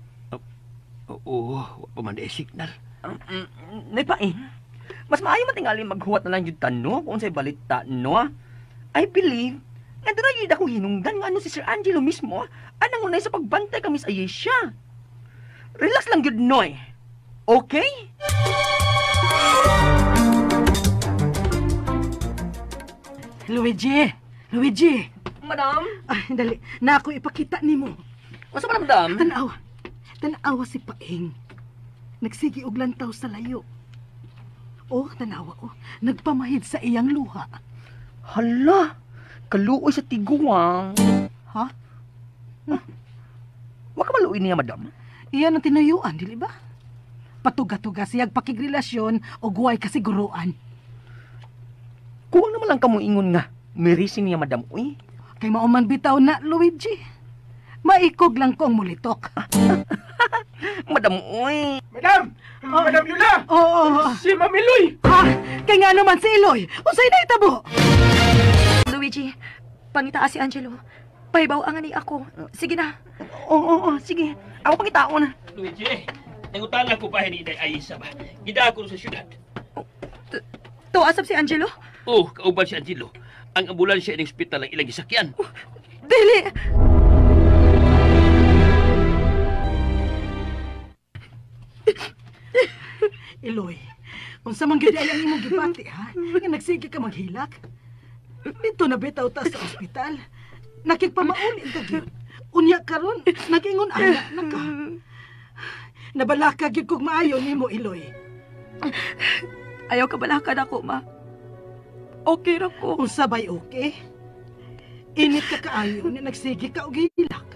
Oo, wa pa man di signal. Nay paing. Mas maayo matingali maghuwat na lang yun tano kung sa'y balita, no? I believe nga doon na akong hinungdan nga ano si Sir Angelo mismo anang unay sa pagbantay kang Miss Ayesha. Relax lang yun, Noy. Okay? Luigi! Luigi! Madam? Ay, dali. Na ako ipakita nimo. Unsa man, madam? Tanawa. Tanawa si Paeng. Nagsigi og lantaw sa layo. Oh, tanawa oh. Nagpamahid sa iyang luha. Hala! Kaluoy sa tiguang. Ha? Wa ka maluoy niya, madam? Iyan ang tinuyuan, dili ba? Patuga-tuga siyag pakigrelasyon o guway kasiguruan. Kuwang naman lang kamo ingon nga. Mirisin niya, madam, uy. Kay mauman bitaw na, Luigi. Maikog lang kong mulitok. Madam, uy. Madam! Madam Yula! Oo. Oh, Si Ma'am Iloy! Ha? Kay nga naman si Eloy. Unsay na itabo? Luigi, pangitaa si Angelo. Pahibaw ang ani ako. Sige na. Oo, oo, sige. Ako pangitaon. Luigi, nangutana ko pa ni Inday Ayesha ba? Gidako sa syudad. Tuasap si Angelo? Oh, kauban si Angelo. Ang ambulansya ining ospital ang ilang gisakyan. Dili! Eloy, unsa man gyud ay ang imong gibati ha? Nga nagsige ka maghilak. Dito na bitaw ta sa ospital. Nakigpamauli ka gyud. Unya karon, nagingon ana na ka. Nabalaka gyud kog maayo nimo, Eloy. Ayaw ka balakan ako, ma. Okay ra ko. Unsa bay okay? Init ka kaayo ni nagsige ka og hilak.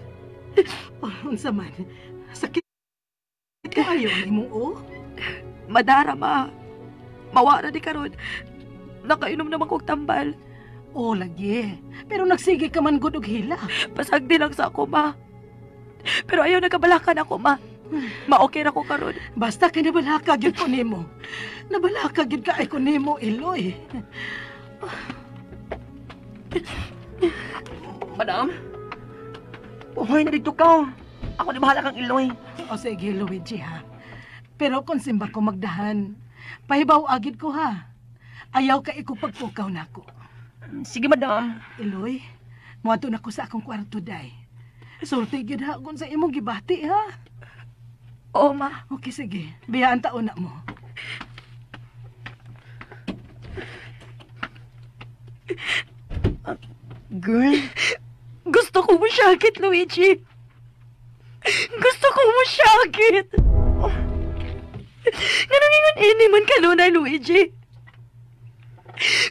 Oh, unsa man? Sakit kaayo ang imong o? Madara, ma. Mawara di karon. Nakainom naman kog tambal. O lagi. Pero nagsige ka man gud og hilak. Pasag di lang sa ako, ma. Pero ayaw nagkabalakan ako, ma. Ma-okay ra ko karon. Basta kay nabalaka gyud ko nimo. Nabalaka gyud ka ay ko nimo, Eloy. Madam? Uhoy na dito ka. Ako di bahala kang Iloy. O sige, Luigi ha. Pero kung simba ko magdahan, pahibaw agid ko ha. Ayaw ka ikupagpukaw nako. Sige, madam. Eloy, muadto na ko sa akong kwarto day. Sulti gyud ha kung sa imong gibati ha. Oo, ma. Okay, sige. Biyaan taon na mo. Girl, Gusto ko mo syakit, Luigi. Gusto ko mo syakit. Oh. Nga nangingon ini man kanunay, Luigi.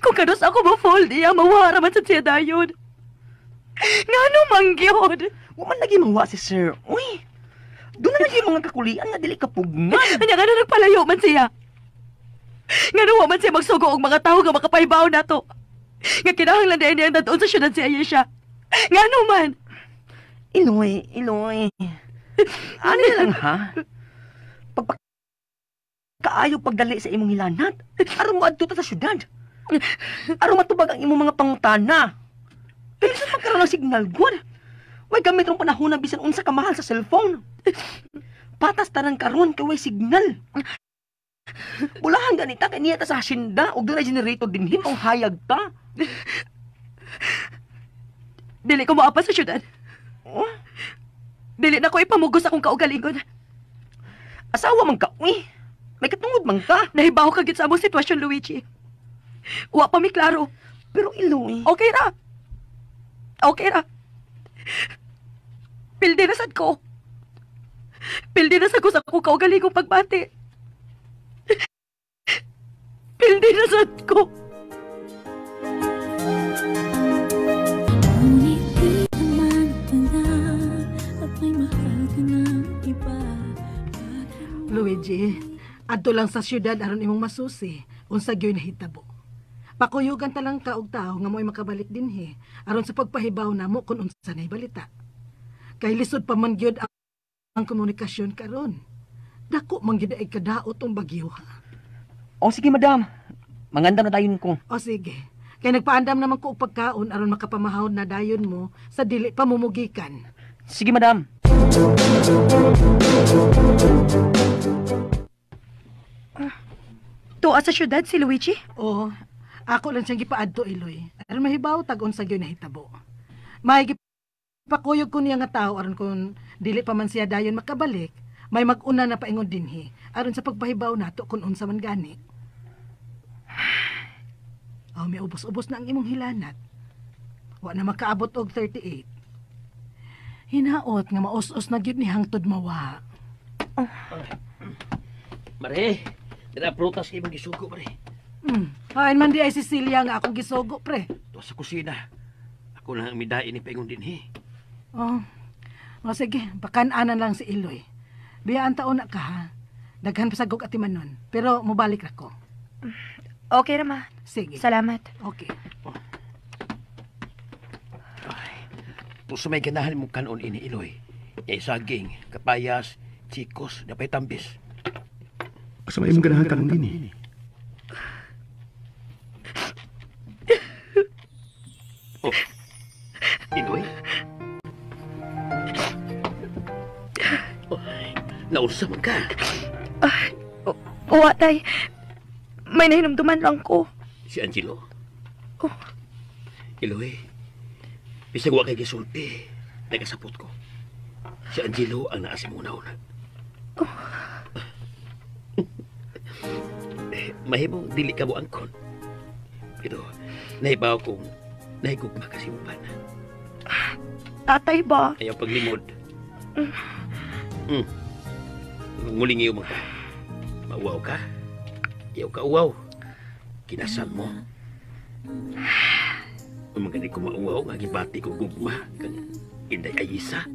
Kung kanus ako ma-fold, iya, mawara man sa siya dayon. Nga ano man gyud? wa man lagi mawa si sir. Uy, doon na lagi mga kakulian nga dili kapugnan. Anya nga nagpalayo man siya. Nga wa man siya magsugo og mga tawo nga makapahibaw nato. Nga kinahanglan di ay niyang dad-on sa syudad si Ayesha. Nga ano man? Iloy, Iloy. Ano na lang ha? Pagpakaayo pagdali sa imong hilanat. Aron mo adto ta sa syudad. Aron matubag ang imong mga pangutana. Dili sa pagkaroon ng signal gud. Way gamit rong panahon na bisan unsa ka mahal sa cellphone. Patas tanan karon kay way signal. Bulahan ganita kay niya ta sa hasyenda ug dunay generator dinhi mong hayag ta. Dili ko moapa sa syudad. Oh? Dili na ko ipamugos akong kaugalingon. Asawa man ka, uy. May katungod man ka. Nahibaw ka gyud sa among sitwasyon, Luigi. Wa pa mi klaro. Pero Iloy. Okay ra. Okay ra. Pildi na sad ko. Pildi na sad ko sa akong kaugalingong pagbati. Pildi na sad ko. Ngunit di naman pala at may mahal ka ng iba. Luigi, adto lang sa syudad aron imong masusi unsa gyoy nahitabo. Pakuyugan ta lang ka og tawo nga mo'y makabalik dinhi aron sa pagpahibaw namo kun unsa nay balita. Kay lisod pa man gyud ang komunikasyon karon. Dako man gyud ay kadaot ang bagyo ha. O sige madam, mangandam na dayon ko. O sige. Kay nagpaandam naman ko og pagkaon aron makapamahawd na dayon mo sa dili pa mumugikan. Sige madam. Tuwa sa syudad si Luigi? Oo. Ako lang siyang gipaadto, Iloy. Aron mahibaw tag unsa gyud nahitabo. May gipakuyog ko niya nga tao aron kun dili pa man siya dayon makabalik, may mag-una na paingon dinhi aron sa pagpahibaw nato kun unsa man gani. Oh, may ubos-ubos na ang imong hilanat. Wa na makaabot og 38. Hinaot nga maus-us na gyud ni hangtod mawa. Oh. Mare, dira prutas imong gisugo, mare. Hain man di ay Cecilia nga akong gisugo, pre. Tuwa sa kusina. Ako lang ang midain ni paingon dinhi. Oh. O sige, bakan-anan lang si Iloy. Biyaan taon na ka ha. Daghan pa sagog atimanon, pero mobalik ra ko. Okay ra ma. Sige. Salamat. Okay. Oh. Kung may ganahan mong kanon ini Iloy, yay saging, kapayas, chikos, napay tambis. Asa may imong ganahan kanon ini? Oh. Iloy? Oh, naunsa man ka? Uwa, tay. May nahinumduman lang ko. Si Angelo? Oh. Iloy, bisag wa kay gisulti, nagasapot ko. Si Angelo ang naa sa imong una. Oh. Mahimo dili ka mo angkon. Pero nahibaw kong nahigugma ka sa imong bana. Tatay ba? Ayaw paglimod. Ngulingiw man ka. Mauwaw ka. Ayaw ka uwaw. Kinasal mo. Umagani ko mauwaw nga gibati ko gugma kang Inday Ayisa.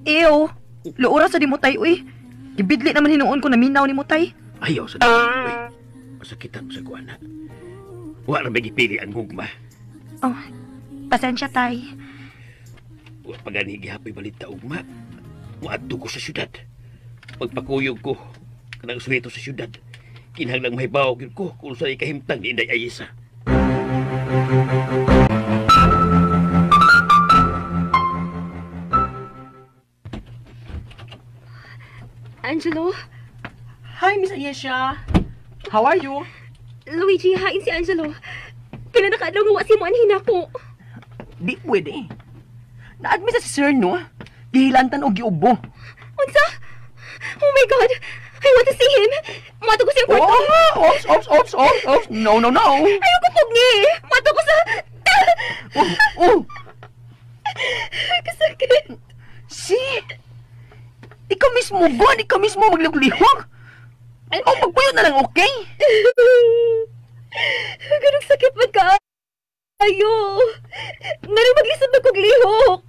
Ew. Luura sa di mo tay, uy. Gibidli naman hinuon ko na minaw ni mo tay. Ayaw sa di mo, uy. Masakitan mo sa kuana. Wa ra may gipili ang gugma. Oh, pasensya tay. Wa pa gani gihapoy balita ugma. Muadto ko sa syudad. Pagpakuyog ko kanang suwito sa syudad. Kinahanglang mahibaw gyud ko kung sa ikahimtang ni Inday Ayisa. Angelo? Hi, Miss Ayesha. How are you? Luigi, hain si Angelo. Kailan nakaadlaw nga wa si mo anhin ako. Di pwede. Na-admit sa si Sir, no? Gihilantan og giubo. Unsa? Oh my God! I want to see him! Mato ko sa iyang kwarto! Oh, oops, oops, oops, oops, oops. No, no, no! Ayaw ko pugni! Mato ko sa... Oh, oh! Kasakit! See? Ikaw mismo, God! Ikaw mismo maglihok! Oh, magpuyo na lang, okay? Ganong sakit man ka. Ayo! Ngano maglisod na kog lihok!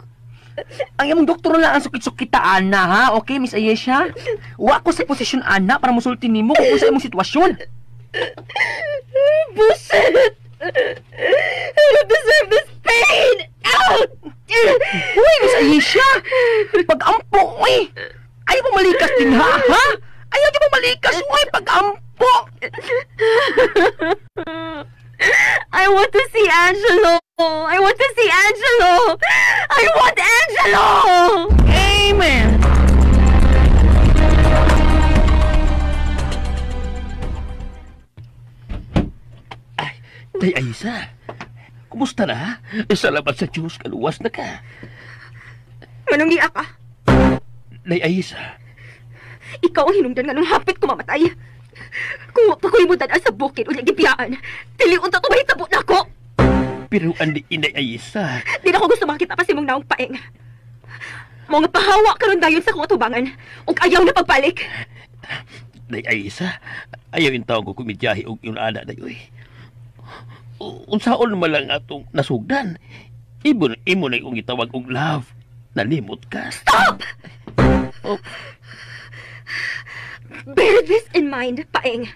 Ang imong doktor lang ang sukit-sukita, ana, ha? Okay, Miss Ayesha? Wa ko sa posisyon, ana, para musulti nimo kung unsa imong sitwasyon. Buset! I want to see Angelo. I want to see Angelo. I want Angelo. Amen. Ay, Day Aisa, kumusta na? Salamat sa Diyos, kaluwas na ka. Manong giya ka? Day Aisa. Ikaw ang hinungdan nga nung hapit ko mamatay. Kung pa ko'y mo dad-an sa bukid o gibiyaan, dili unta to mahitabo na ako. Pero andi Inday Aisa. Di na ko gusto makita pa si mong naong paeng. Mga pahawa karon dayon sa akong atubangan ug ayaw na pagbalik. Day Aisa, ayaw yung taong ko kumidyahi og yung ana dayoy. Unsaon man lang atong nasugdan. Imo na yung gitawag og love. Nalimot ka. Stop! Oh. Bear this in mind, paeng.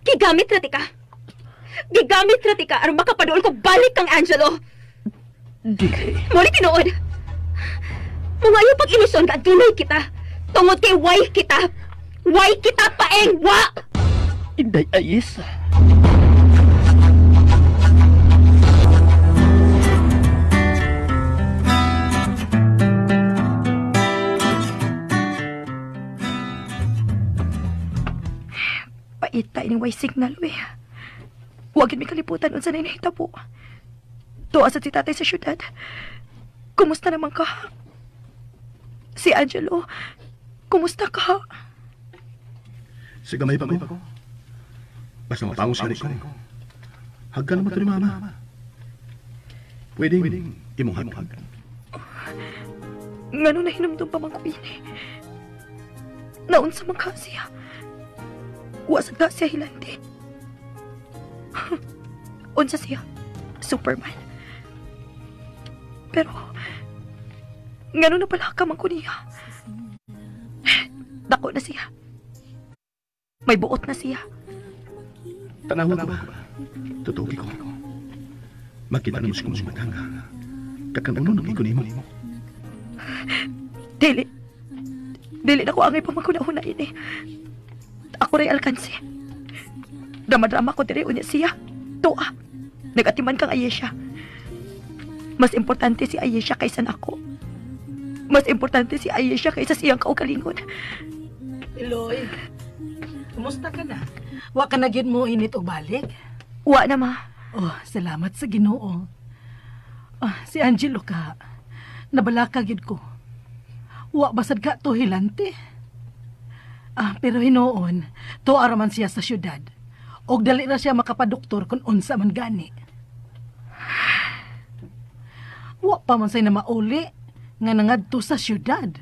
Gigamit ra tika. Gigamit ra tika aron makapaduol ko balik kang Angelo. Dili. Muli tinuod. Mga ayaw pag-ilusyon ka, dunay kita. Tungod kay why kita. Why kita, paeng? Wa! Inday Aisa. Paita ining way signal, we. Huwag mi kaliputan unsa na inahitabo. Tuwa sa si tatay sa syudad. Kumusta naman ka? Si Angelo, kumusta ka? Sa gamay pa ko. Basta mapangos ka ko. Hagkan naman ito ni mama. Pwedeng imong hagkan. Ngano na hinumdum pa man ko ini. Naunsa man ka siya. Wa sad ka siya hilante. Unsa siya? Superman. Pero, ngano na pala ka man ko niya? Dako na siya. May buot na siya. Tanawa ko ba? Totoo ko. Makita na mo siya kung matanga. Kakanuno ng iko nimo. Dili. Dili na ko angay pamaguna-una ini. Ako rin alkansi. Drama-drama ko diri unya siya. Tuwa. Nagatiman kang Ayesha. Mas importante si Ayesha kaysa nako. Mas importante si Ayesha kaysa siyang kaugalingon. Eloy, kumusta ka na? Wa ka na gyud mo init og balik? Wa na, ma. Oh, salamat sa Ginoo. Ah, si Angelo ka. Nabalaka gyud ko. Wa basad ka to hilante. Ah, pero hinuon, tuwa ra man siya sa syudad. Og dali ra siya makapadoktor kung unsa man gani. Wa pa man say na mauli nga nangadto sa syudad.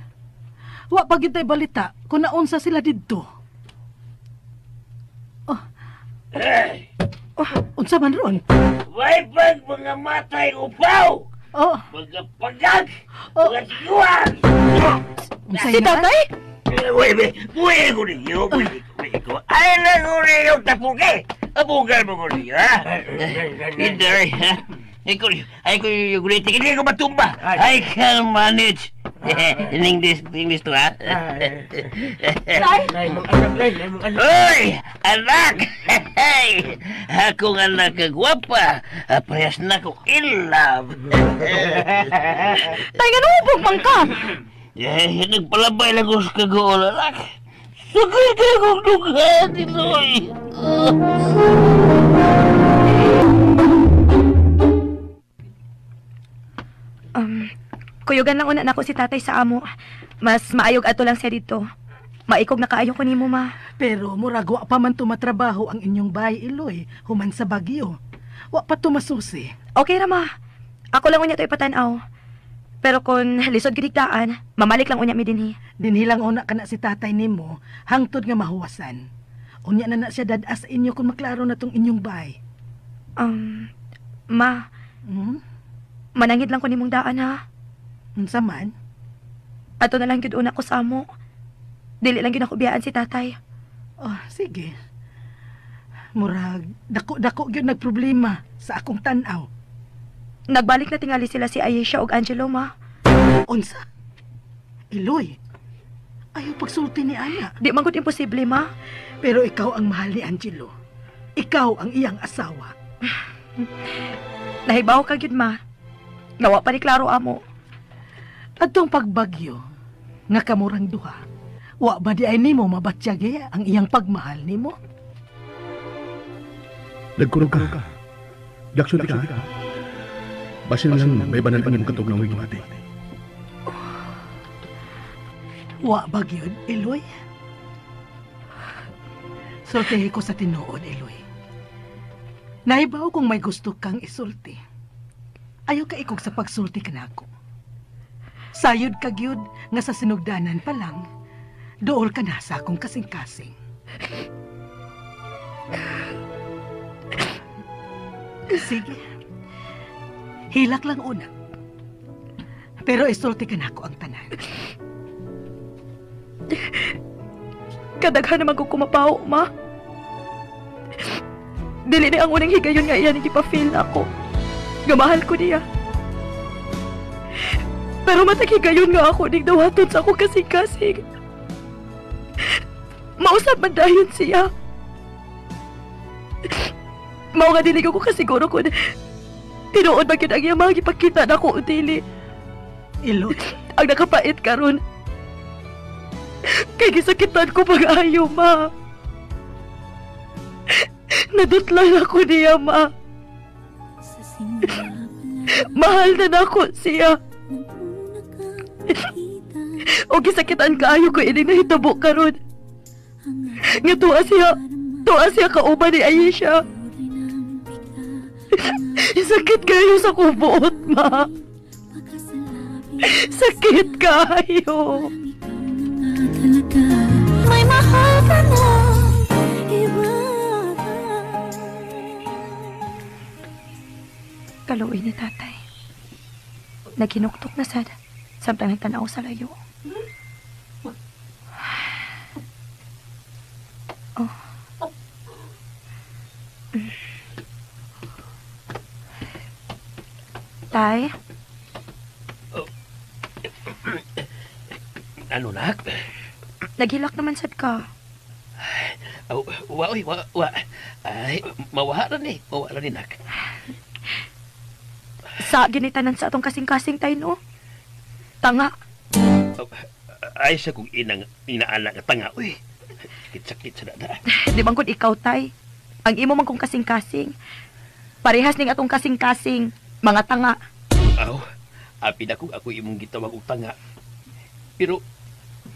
Wa pa gyud tay balita kung naunsa sila didto. Oh. Oh, unsa man ron? Way pag mga matay upaw. Oh. Mga pagag, oh. Mga siguan. Si tatay? Buhay ko ninyo, buhay ko. Ay lang ko ninyo tapuke. Abugal mo ko ninyo, ha? Hindi, ha? Ay ko yung greeting. Hindi ko matumba. I can manage. In English, English to, ha? Uy! Anak! Akong anak kagwapa. Parehas na ko in love. Tay, nga nubog man ka! Eh, nagpalabay lang ko sa kagool, anak. Sugay ka akong dughan, Iloy. Kuyugan lang una na ako si tatay sa amo. Mas maayog ato lang siya dito. Maikog na kaayo ko nimo, ma. Pero murag wa pa man tumatrabaho ang inyong bahay, Iloy, human sa Bagyo. Wa pa tumasusi. Okay ra, ma. Ako lang unya to ipatan-aw. Pero kung lisod gidigdaan, mamalik lang unya mi dinhi. Dinhi lang una kana si tatay nimo hangtod nga mahuwasan. Unya na na siya dad-as sa inyo kung maklaro na tong inyong bahay. Ma. Manangid lang ko nimong daan, ha. Unsa man? Ato na lang gyud una ko sa amo. Dili lang gyud ako biyaan si tatay. Oh, sige. Murag dako-dako gyud nagproblema sa akong tan-aw. Nagbalik na tingali sila si Ayesha ug Angelo, ma. Unsa? Iloy, ayaw pagsulti ni Ana. Di man gud imposible, ma. Pero ikaw ang mahal ni Angelo. Ikaw ang iyang asawa. Nahibaw ka gyud ma. Nawa pa ni klaro amo. Adtong pagbagyo nga kamurang duha, wa ba di ay nimo mabatyag ang iyang pagmahal nimo? Nagkurog ka. Jackson ka. Basin lang may banal ang imong katog ng wigmati. Wa ba gyud, Eloy? Sultihi ko sa tinuod, Eloy. Nahibaw kung may gusto kang isulti. Ayaw ka ikog sa pagsulti kanako. Sayod ka gyud nga sa sinugdanan pa lang, dool ka na sa akong kasing-kasing. Sige. Hilak lang una. Pero isulti ka nako ang tanan. Kadaghan naman ko kumapaw, ma. Dili na ang unang higayon nga iyan ipa-feel ako. Gamahal ko niya. Pero matag higayon nga ako ning dawaton sa akong kasing-kasing. Mausap man dayon siya. Mao nga dili ko kasiguro kung tinuod ba gyud ang iyang mga gipakita nako o dili. Ilo. Ang nakapait karon. Kay gisakitan ko pag-ayo, ma. Nadutlan ako niya, ma. Mahal na nako siya. O gisakitan kaayo ko ining nahitabo karon. Nga tuwa siya kauban ni Aisha. Sakit kayo sa kubuot, ma. Sakit kayo. May mahal ka na iba. Kaluoy ni tatay. Naghinuktok na sad. Samtang nagtanaw sa layo. Oh. Tay? Oh. Ano, nak? Naghilak naman sad ka. Oh, wa, oy, wa, wa. Ay, mawala ni. Mawala ni, nak. Sa ginitanan sa atong kasing-kasing tayo, no? Tanga. Oh, ay, sa kong inang, inaana nga tanga, uy. Sakit-sakit sa dada. Di bang kung ikaw, tay? Ang imo man kong kasing-kasing. Parehas ning atong kasing-kasing. Mga tanga. Aw, apil ako, ako imong gitawag og tanga. Pero,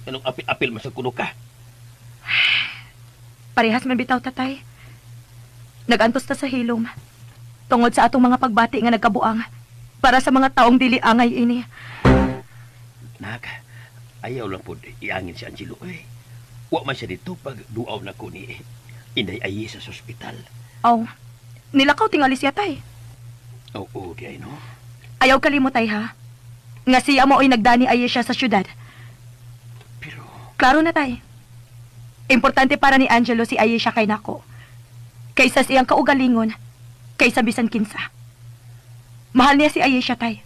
anong apil-apil man sa kuno ka? Parehas man bitaw, tatay. Nagantos ta sa hilom. Tungod sa atong mga pagbati nga nagkabuang. Para sa mga taong dili angay ini. Nak, ayaw lang po iangin si Angelo. Eh. Wa man siya dito pag duaw na ko ni Inday Ayesha sa ospital. Aw, nilakaw tingali siya, tay. Oo, di ay, no? Ayaw kalimutay, ha? Nga siya mo ay nagdani Ayesha sa syudad. Pero... Klaro na, tay. Importante para ni Angelo si Ayesha kay nako. Kaysa siyang kaugalingon, kaysa bisan kinsa. Mahal niya si Ayesha, tay.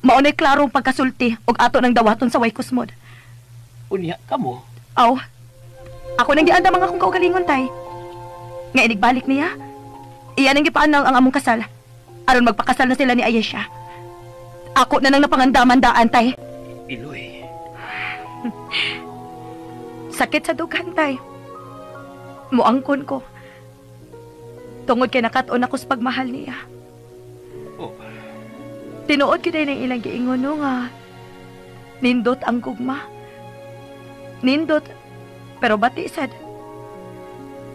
Maunay klarong pagkasulti og ato ng dawaton sa Waykusmod. Unya ka mo? Aw, ako nang giandam ang akong kaugalingon, tay. Nga inigbalik niya, iyan ang gipaanang ang among kasal. Aron magpakasal na sila ni Ayesha. Ako na nang napangandaman daan, tay. Iloy. Sakit sa dughan, tay. Muangkon ko. Tungod kay nakat-on ako sa pagmahal niya. Oh. Tinuod gyud ng ilang giingon no nga nindot ang gugma. Nindot pero bati sad.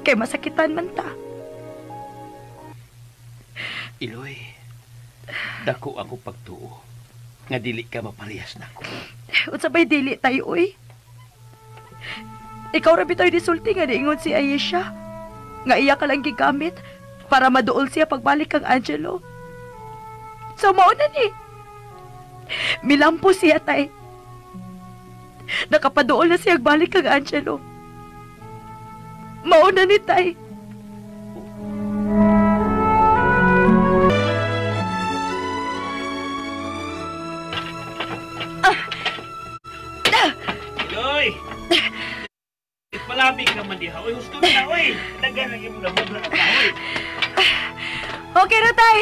Kay masakitan man ta. Iloy, dako ako pagtuo nga dili ka maparehas nako. Unsa bay dili tayo, oy? Ikaw ra bitaw disulti nga niingon si Ayesha nga iya ka lang gigamit para maduol siya pagbalik kang Angelo. So mao na ni. Milampo siya, tay. Nakapaduol na siya balik kang Angelo. Mao na ni, tay. Iloy! Palami ka man diha. Oy, husto na, oy. Daghan ang imong nabubra ka, oy. Okay na, tay.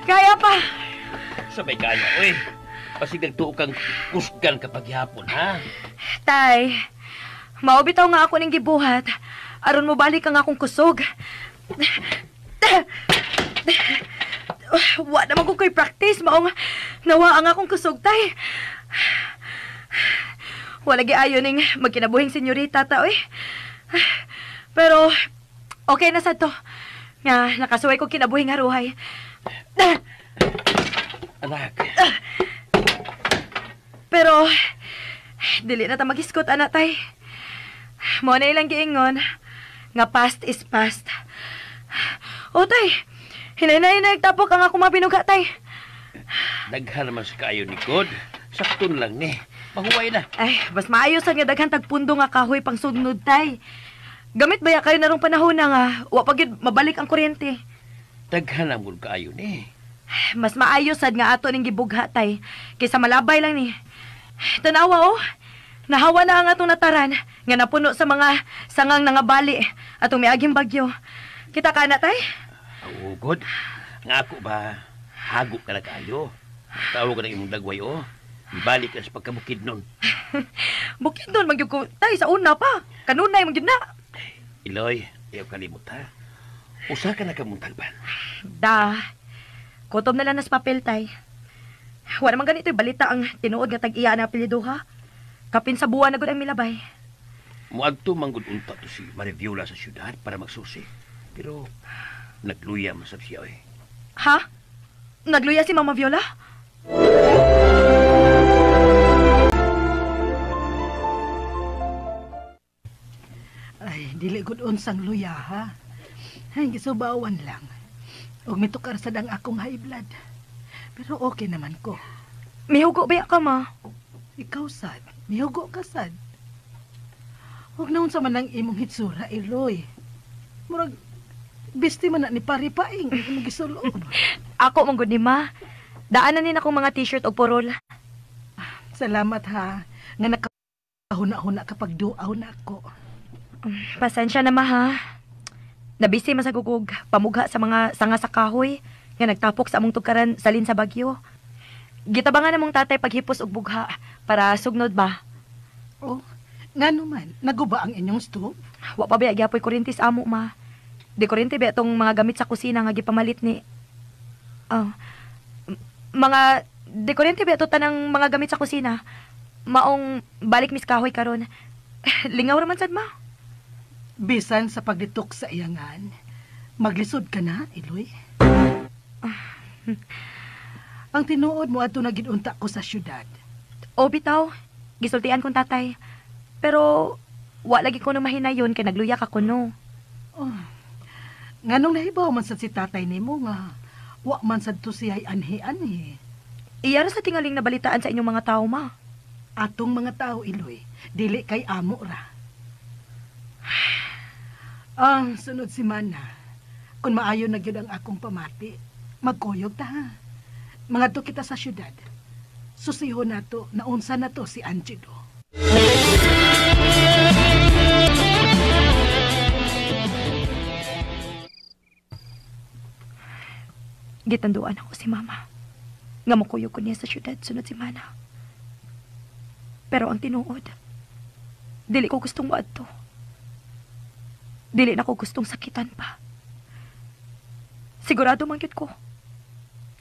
Kaya pa. Sabay kaya, oy. Pasig nagtuo kang kusgan kapag hapon, ha? Tay, maubitaw nga ako ning gibuhat. Aron mo balik ang akong kusog. Wa naman ko ko'y practice, maong nawa ang akong kusog, tay. Wala giayo ning magkinabuhing senyorita ta, oy. Pero okay na sad to. Nga nakasuway ko kinabuhing haruhay. Anak. Pero dili na ta magiskot, anak, tay. Mo na ilang giingon nga past is past. O tay, hinay-hinay nagtapok ang akong mga binuga, tay. Daghan naman sa kaayo ni God. Sakton lang ni. Mahuway na. Ay, bas maayo sad nga daghan tagpundo nga kahoy pang sugnod, tay. Gamit ba ya kayo narong panahon na nga wa pa gyud mabalik ang kuryente. Daghan na mud kaayo ni. Mas maayo sad nga ato ning gibugha, tay, kaysa malabay lang ni. Tanawa oh. Nahawa na ang atong nataran nga napuno sa mga sangang nangabali atong miaging bagyo. Kita ka na, tay? Oo, God. Nga ako ba, hago ka na kaayo. Tawag ka ng imong dagway, oh. Ibalik ka sa pagkabukid nun. Bukid nun, magyug ko, tay, sa una pa. Kanunay, magyud na. Iloy, ayaw kalimot, ha? Usa ka na kamuntagban. Da, kutob na lang nas papel, tay. Wala man ganito'y balita ang tinuod nga tag-iya na apelyido, ha? Kapin sa buwan na gud ang milabay. Muadto manggod unta to si Mariviola sa syudad para magsusi. Pero nagluya man sab siya, oy. Ha? Nagluya si Mama Viola? Ay, dili gud unsang luya, ha? Ay, gisubawan lang. Og mitukar sad ang akong high blood. Pero okay naman ko. Mihugo ba ka, ma? Ikaw sad. Mihugo ka sad. Huwag na unsa man ang imong hitsura, Iloy. Murag, bisti man na ni pari paing, imong gisulob. Ako mong gud ni ma. Daanan ni akong mga t-shirt og purol. Salamat ha, nga nakahuna-huna kapag duaw na ako. Pasensya na ma ha. Nabisi masagugog pamugha sa mga sanga sa kahoy nga nagtapok sa among tugkaran salin sa bagyo. Gitabangan namong tatay paghipos og bugha para sugnod ba. Oh, ngano man, naguba ang inyong stove? Wa pa ba gyapoy kuryente sa amo ma. Di kuryente ba itong mga gamit sa kusina nga gipamalit ni oh, mga di kuryente ba ito tanang mga gamit sa kusina. Maong balik mis kahoy karon. Lingaw ra man sad ma. Bisan sa pagditok sa iyangan, maglisod ka na, Iloy. Ang tinuod mo ato na gid-unta ko sa syudad. O bitaw, gisultian kong tatay. Pero wa lagi ko no mahinayon kay nagluya ka kuno. Oh. Nganong nahibaw man sad si tatay nimo nga wa man sad to siya'y anhi-anhi. Iya ra sa tingaling nabalitaan sa inyong mga tao ma. Atong mga tao, Iloy, dili kay amo ra. Ang sunod si Mana, kung maayo na gyud ang akong pamati, magkuyog ta ha. Mangadto kita sa syudad. Susiho nato, naunsa na to si Angelo. Gitanduan ako si Mama. Nga mukuyog ko niya sa syudad sunod si Mana. Pero ang tinuod, dili ko gustong moadto. Dili na ko gustong sakitan pa. Sigurado man gyud ko.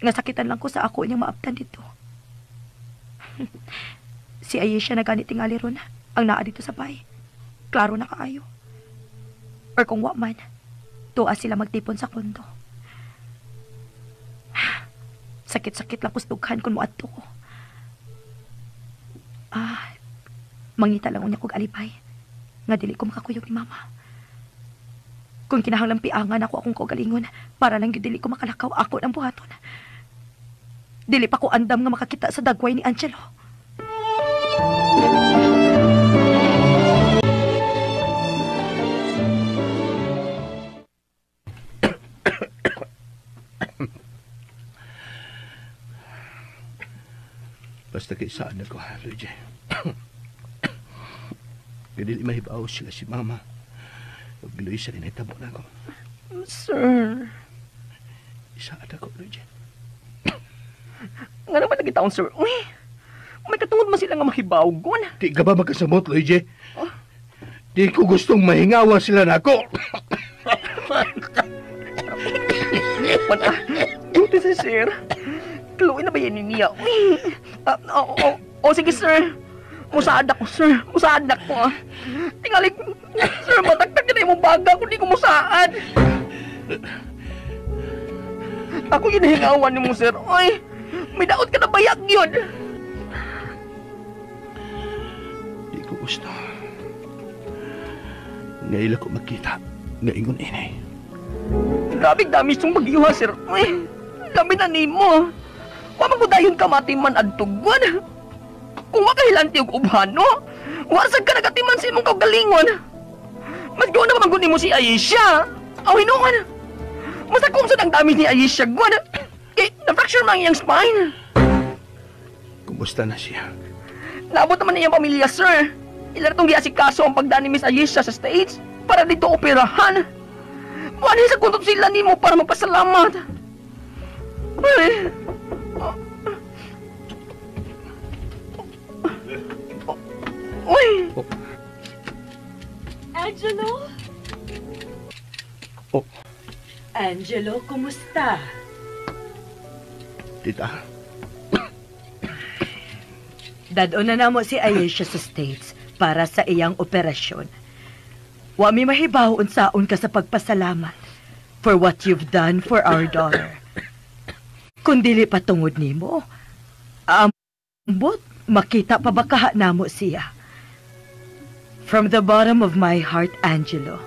Nga sakitan lang ko sa ako niyang maabtan dito. Si Ayesha na ganit tingali ron ang naa dito sa bahay. Klaro na kaayo. Or kung wa man, tuwa sila magtipon sa kondo. Sakit-sakit lang kusdughan kung moadto ko. Ah, mangita lang unya kog alibay. Nga dili ko makakuyog ni Mama. Kung kinahanglang piangan ako akong kaugalingon para lang gyud dili ko makalakaw ako ng buhaton. Dili pa ko andam nga makakita sa dagway ni Angelo. Basta kay saan ako, Luigi. Dili mahibaw sila si Mama. Ug Luisa rin ay tabo na ako. Sir. Isaad ako, Luigi. Nga naman lagi taon, sir. Uy, may katungod man sila nga mahibawgon. Di ka ba magkasamot, Luigi? Di ko gustong mahingawa sila na ako. Mana, buti si sir. Kluin na ba yan niya? Uy, sige, sir. Musaad ako, sir. Musaad ako. Tingali, sir, matagtag na imong baga kung di ko musaad. Ako yun hingawan ni mo, sir. Uy, may daot ka na bayag yun. Di ko gusto. Ngayon ko magkita. Ngayon inay. Grabe dami itong bagyuha, sir. Uy, dami na nimo. Wa man ko dayon kamati man adtugon. Kung makahilanti og ubhano, wasag ka nagatiman sa imong kaugalingon. Mas gawin na pa mo si Ayesha. Aw, hinuon. Mas nakumsod ang dami ni Ayesha, gwan. Eh, na-fracture man ang iyang spine. Kumusta na siya? Naabot naman iyang pamilya, sir. Ila itong giasikaso ang pagdani Miss Ayesha sa States para dito operahan. Wala sa kuntot sila nimo para magpasalamat. Ay. Uy! Oh. Angelo? Oh. Angelo, kumusta? Tita. Dad-on na namo si Ayesha sa States para sa iyang operasyon. Wa mi mahibaw unsaon ka sa pagpasalamat for what you've done for our daughter. Kung dili pa tungod nimo, ambot, makita pa ba kaha namo siya? From the bottom of my heart, Angelo,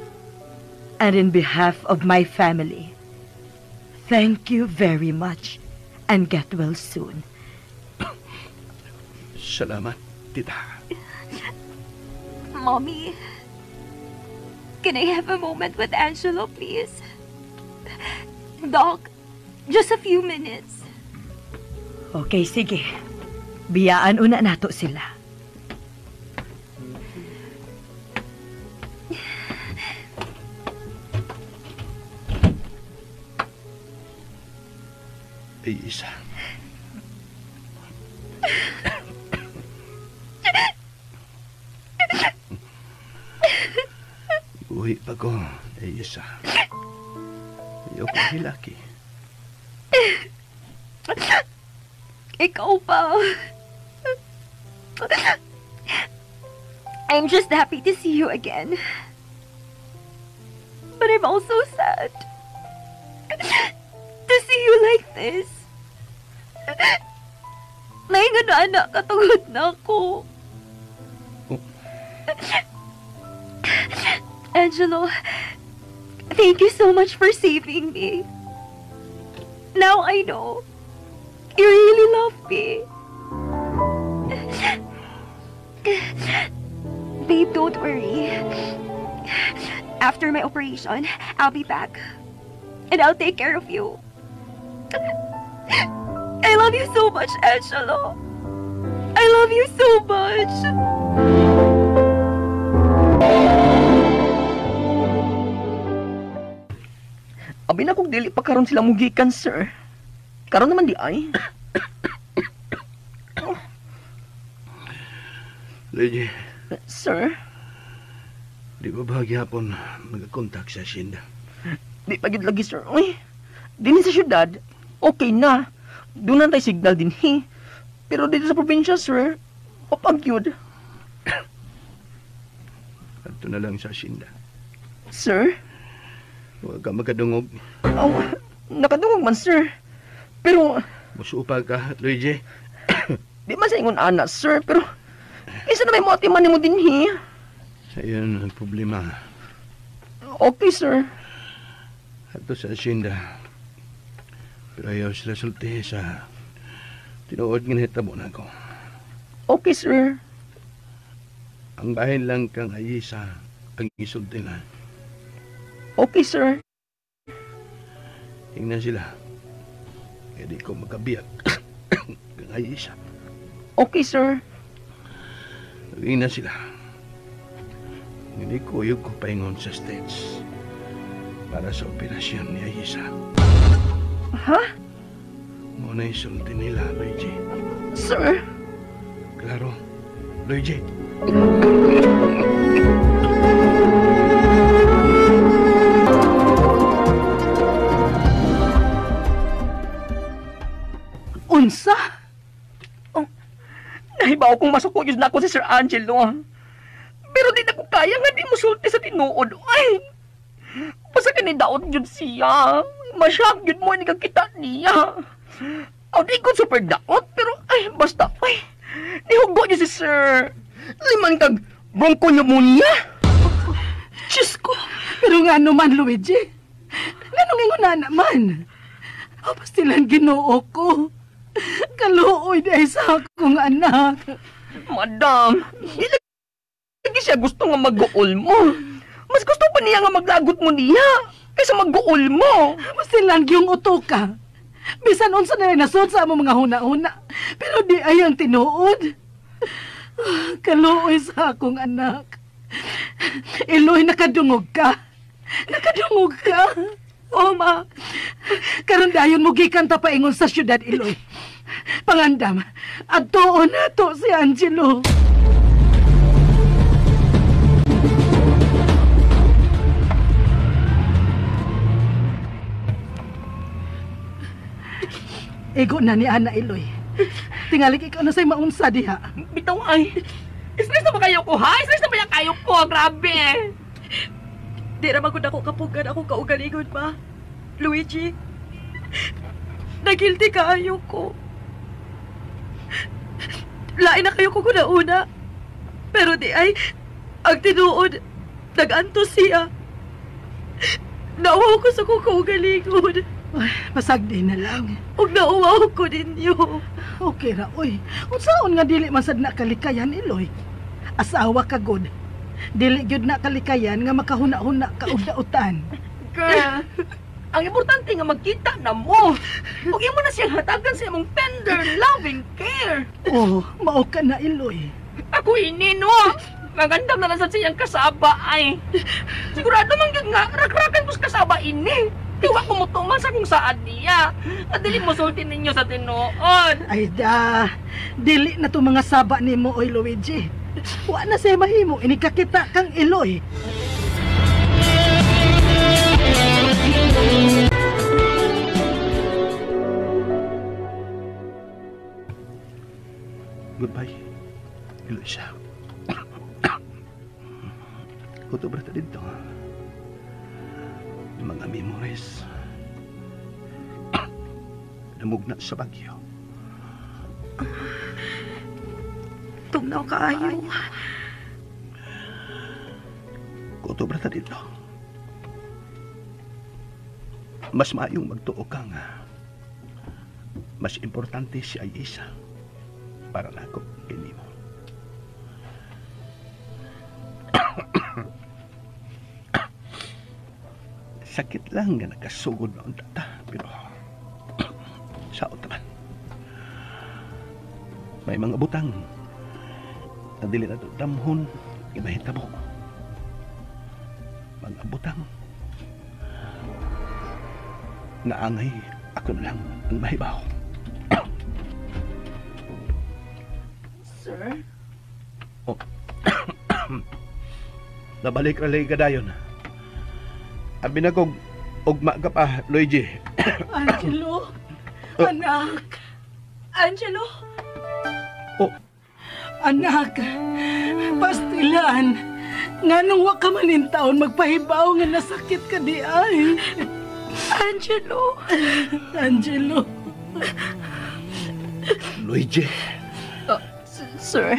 and in behalf of my family, thank you very much and get well soon. Salamat, Tita. Mommy, can I have a moment with Angelo, please? Doc, just a few minutes. Okay, sige. Biyaan una nato sila. Ay, isa. Buhi pa ko, ay isa. Ayoko hilaki. Ikaw pa. I'm just happy to see you again. But I'm also sad to see you like this. Naingan na anak, katungod na ako. Oh. Angelo, thank you so much for saving me. Now I know you really love me. Babe, don't worry. After my operation, I'll be back. And I'll take care of you. I love you so much, Angelo. I love you so much. Abi na kung dili pa karon sila mugikan, sir. Karon naman di ay. Lady. Sir? Di ba ba gihapon magakontak sa asyenda? Di pa gyud lagi, sir. Uy, dinhi sa syudad, okay na. Doon na tayo signal din, he. Pero dito sa probinsya, sir, wapag yun. Adto na lang sa asyenda. Sir? Huwag ka magkadungog. Oh, nakadungog man, sir. Pero... Musupa ka, Luigi. Di man sa ingon ana, sir, pero... Isa na may moati man mo din, he. Ayun ang problema. Okay, sir. Adto sa asyenda. Pero ayaw sila sulti sa tinuod nga nahitabo na ako. Okay, sir. Ang bahin lang kang Ayesha ang isulti na. Okay, sir. Tingnan sila. Kaya di ko magkabiyak kang Ayesha. Okay, sir. Tingnan sila. Hindi ko yung ko paingon sa States para sa operasyon ni Ayesha. Ha? Mo na isulti nila, Luigi. Sir? Klaro, Luigi. Unsa? Oh, nahibaw kong masuko yun na ako si Sir Angelo. Pero di na ko kaya nga di mo sulti sa tinuod. Ay! Basta kanidaot yun siya. Masyak yun mo, hindi ka kita niya. Oh, di ko super daot, pero ay, basta, ay, nihugo niyo si Sir. Liman kag bronchopneumonia. Diyos ko, pero nga naman, Luigi. Nganong ingon na naman? O, pastilan Ginoo ko. Kaluoy dahil sa akong anak. Madam, di lagi siya gusto nga mag-uol mo. Mas gusto pa niya nga maglagot mo niya kaysa mag-uol mo. Pastilan yung uto ka. Bisan unsa na nasod sa among mga huna-huna, pero di ay ang tinuod. Kaluoy sa akong anak. Iloy, nakadungog ka. Nakadungog ka. Oh, ma. Karon dayon mo gikan ta paingon sa syudad, Iloy. Pangandam, adtuon na to si Angelo. Ego na ni Ana, Iloy. Tingali ikaw na sa'y maunsa diha. Bitaw ay. Stress na ba kayo ko, ha? Stress na ba yung kayo ko? Grabe. Di naman ko nako kapugan ako kaugalingon pa. Luigi, nagilty kaayo ko. Lain na kayo ko una-una. Pero di ay, ang tinuod, nag-antos siya. Nauwaw ko sa kong kaugalingon. Ay, pasagdi na lang. Ug nauwaw ko ninyo. Okay ra, oy. Unsaon nga dili man sad na kalikayan, Iloy? Asawa ka god. Dili gyud na kalikayan nga makahuna-huna ka og dautan. Girl, ang importante nga magkita na mo. Ug imo na siyang hatagan sa imong tender loving care. Oh, mao ka na, Iloy. Ako ini, no? Magandam na lang sa siyang kasaba ay. Sigurado man gyud nga rakrakan ko sa kasaba ini. Tiwa ko mutuman sa kung saan niya. At dili mo sulti ninyo sa tinuod. Ay da, dili na to mga saba nimo, oy Luigi. Wa na siya mahimo, inikakita kang Iloy. Goodbye, Eloisa. Kuto brata dito. Mga memories. Namugna sa Bagyo. Tugnaw kaayo. Kuto brata dito. Mas maayong magtuo ka nga. Mas importante si Ayesha para nako kini mo. Sakit lang nga nakasugod na ang tata, pero saot naman. May mga butang na dili na damhon, imahitabo. Mga butang na angay ako na lang ang mahibaw. Sir? Oh. Nabalik ra lagi kadayon. Abi na kog ugma ka pa, Luigi. Angelo, anak. Angelo. Oh. Anak, pastilan. Nganong wa ka man taon magpahibaw nga nasakit ka di ay. Angelo. Angelo. Luigi. Sir,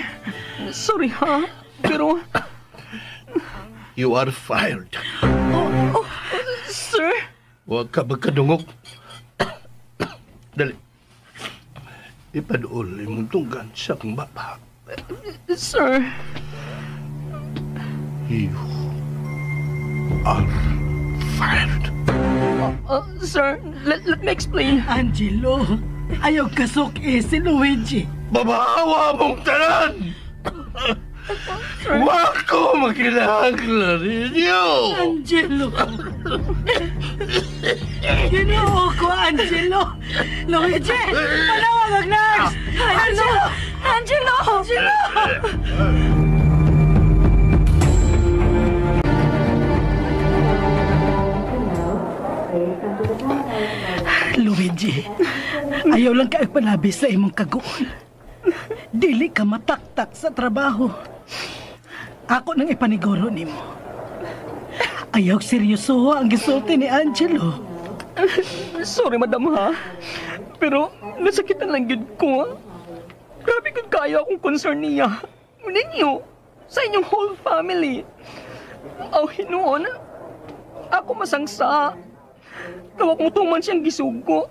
sorry ha, pero... You are fired. Oh, sir? Huwag ka magkadungog. Dali. Ipaduol imong tunggan sa akong baba. Sir. You are fired. Sir, let me explain. Angelo, ayaw kasok eh si Luigi. Babawa mong tanan! Wa ko makinahanglan ninyo. Angelo. Ginoo ko, Angelo. Luigi, panawag ang nurse. Angelo! Angelo! Angelo! Luigi, ayaw lang ka palabi sa imong kaguol. Dili ka mataktak sa trabaho. Ako nang ipaniguro nimo. Ayaw seryoso ang gisulti ni Angelo. Sorry, madam ha. Pero nasakitan lang yun ko. Grabe kung kaya akong concern niya. Ninyo, sa inyong whole family. Aw, hinuon, ako masangsa. Tawa kong tuman siyang gisugo.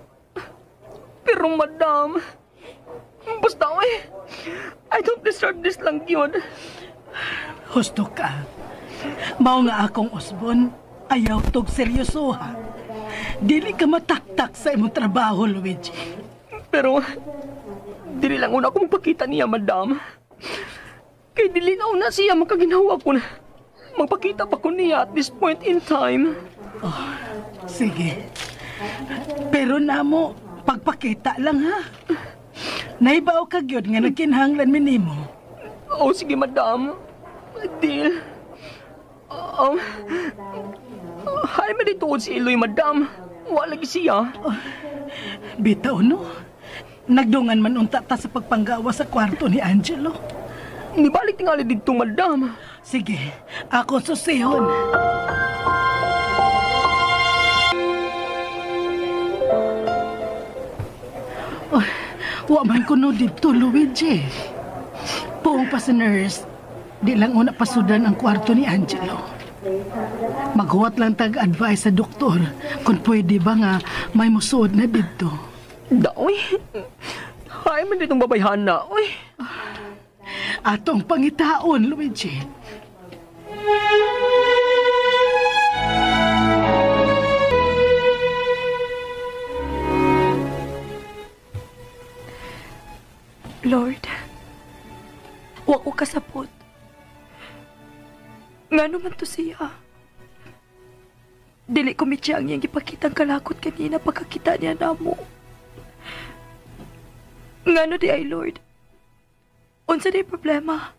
Pero madam, basta eh, I don't deserve this lang yun. Husto ka. Mao nga akong usbon, ayaw tog seryoso ha. Dili ka mataktak sa imong trabaho, Luigi. Pero, dili lang una akong magpakita niya, madam. Kay dili na una siya makaginawa ko na. Magpakita pa ko niya at this point in time. Oh, sige. Pero namo, pagpakita lang ha. Naibaw ka gyud nga nagkinahanglan mi nimo. Oh, sige, madam. Deal. Hay man dito si Eloy, madam. Wala lagi siya. Oh, bitaw, no? Nagdungan man unta ta sa pagpanggawa sa kwarto ni Angelo. Nibalik tingali dito, madam. Sige, ako susihon. Oh, wa man kuno dito, Luigi. Puong pa sa nurse, di lang una pasudan ang kwarto ni Angelo. Maghuwat lang tag-advise sa doktor kung pwede ba nga may musuod na dito. Daoy, hay man ditong babayhan na, oy. Atong pangitaon, Luigi. Lord, wa ko kasabot. Ngano man to siya? Dili ko mitya ang iyang gipakitang kalakot kanina pagkakita niya namo. Ngano di ay, Lord? Unsa di problema?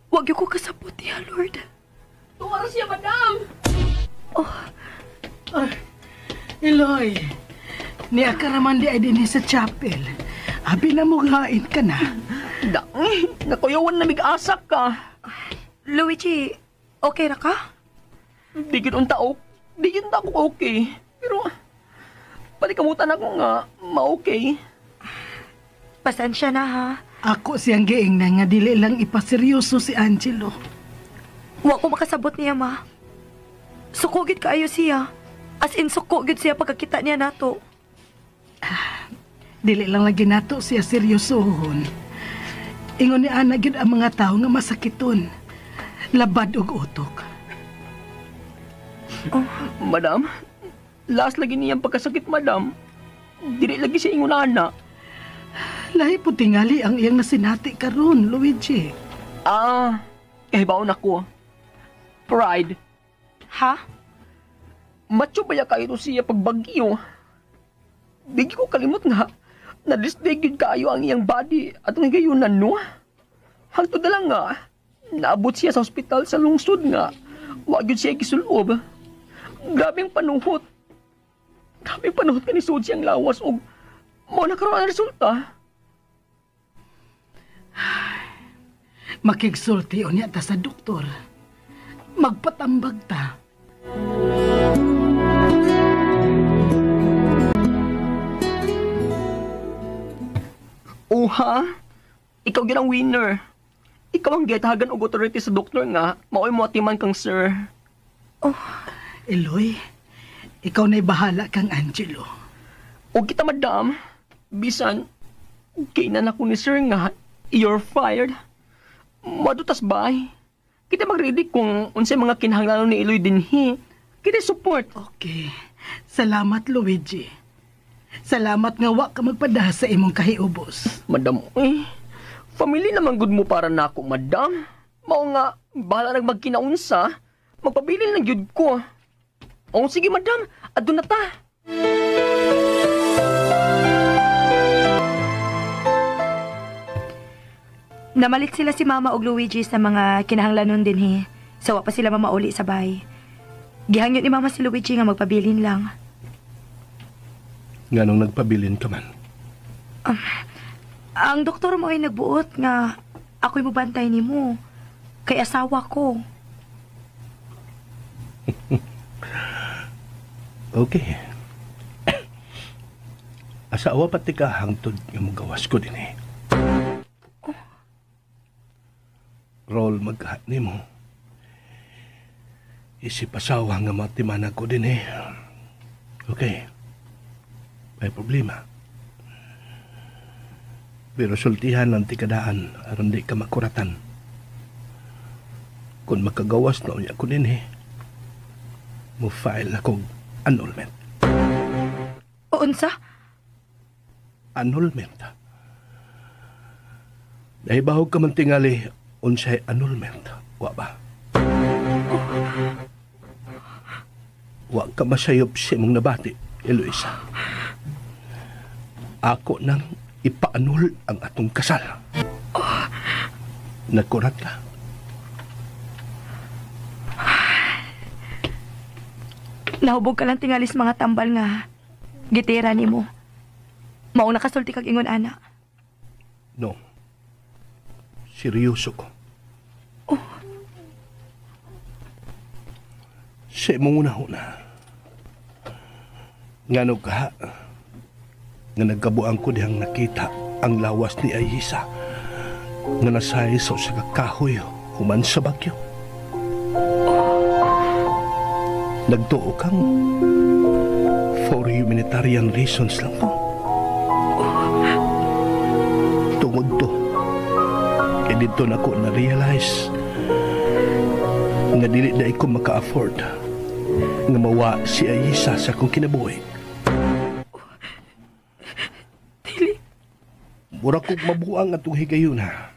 Wag ko kasabot niya, Lord. Tuwaro siya, madam! Oh, oh, Eloy, niya ka raman di ay dinhi sa chapel. Abi na mo gain ka na. Nakuyawan na mig-asak ka. Luigi, okay ra ka? Di gid unta ok. Di gid unta ako okay. Pero palikamutan ako nga ma-okay. Pasensya na ha. Ako siyang giing na nga dili lang ipaseryoso si Angelo. Wa ko makasabot niya, ma. Suko gid kaayo siya. As in suko gid siya pagkakita niya nato. Dili lang lagi nato siya seryosohon. Ingon ni Ana gyud ang mga tawo nga masakiton. Labad og utok. Oh, madam, last lagi niyang pagkasakit, madam. Dili lagi siya ingon ana. Lahi po tingali ang iyang nasinati karon, Luigi. Ah, kahibaon ako. Pride. Ha? Macho ba kayo siya pagbagyo? Di ko kalimot nga. Na-display kaayo ang iyang body at ang higayunan, no? Hangtod na lang nga, naabot siya sa ospital sa lungsod nga. Wag yun siya gisulob. Grabing panuhot. Grabing panuhot ka ni sud siyang lawas og mo na karon ang resulta. Makigsulti unya ta sa doktor. Magpatambag ta. Uha, ikaw gyud ang winner. Ikaw ang gitahagan og authority sa doktor nga, maoy mo atiman kang sir. Oh, Eloy, ikaw na'y bahala kang Angelo. O kita, madam, bisan, kainan ako ni sir nga, you're fired. Madutas bay. Kita mag-ready kung unsay mga kinahanglanon ni Eloy dinhi. Kita support. Okay. Salamat, Luigi. Salamat nga wa ka magpada sa imong kahiubos. Madam, uy, Family naman gud mo para nako, madam. Mao nga, bahala nag magkinaunsa. Magpabilin lang gyud ko. O sige, madam. Adto na ta. Namalit sila si Mama og Luigi sa mga kinahanglanon dinhi. Sawa pa sila mamauli sa bahay. Gihangyo ni Mama si Luigi nga magpabilin lang. Nganong nagpabilin ka man? Ang doktor mo ay nagbuot nga ako'y mubantay nimo. Kay asawa ko. Okay. Asawa pati ka hangtod nga mugawas ko din eh. Roll magkahat nimo. Isip asawa nga matimana ko din eh. Okay. May problema. Pero sultihan lang tikadaan aron di ka makuratan. Kung makagawas na unya ko din eh, mo file akong annulment. Unsa? Annulment. Nahibahog ka man tingali unsay annulment. Wa ba? Wa ka masayop sa imong nabati, Eloisa. Ako nang ipa-annul ang atong kasal. Nagkurat ka. Nahubog ka lang tingalis mga tambal nga gitira nimo. Mao nakasulti kag ingon ana. No. Seryoso ko. Oh. Sa imong una-una. Ngano ka nga nagkabuang ko dihang nakita ang lawas ni Ayisa nga nasay sa usa ka kahoy human sa bagyo. Nagtuo kang for humanitarian reasons lang ko. Tungod to, kaya dito na ko na-realize nga dili na ko maka-afford nga mawa si Ayisa sa akong kinabuhi. Dili. Mura kong mabuang atong higayuna.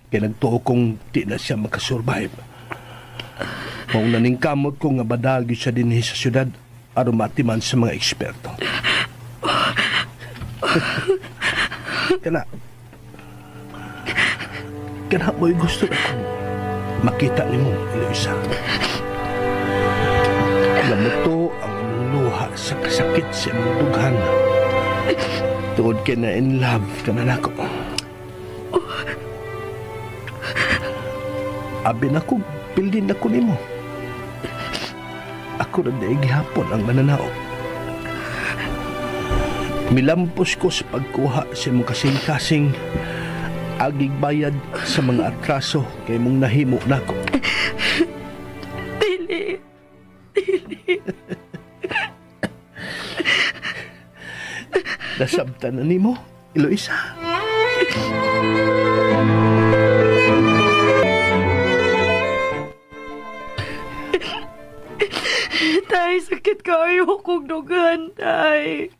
Kaya nagtuo kong di na siya makasurvive. Mauna ning kamot ko nga badal gyud siya dinhi sa syudad aron matiman sa mga eksperto. Kana kana mo'y gusto akong makita nimo, Eloisa. Lamuto ang imong luha sa kasakit sa imong dughan. Tungod kay na in love ka na nako. Abi na ko, pildin na ko nimo. Ako na gihapon ang mananaog. Milampos ko sa pagkuha sa imong kasing-kasing agig bayad sa mga atraso kay mong nahimo nako. Dili. Dili. Nasabtan na nimo, Eloisa. Tay, sakit kayo kong dugan, tay.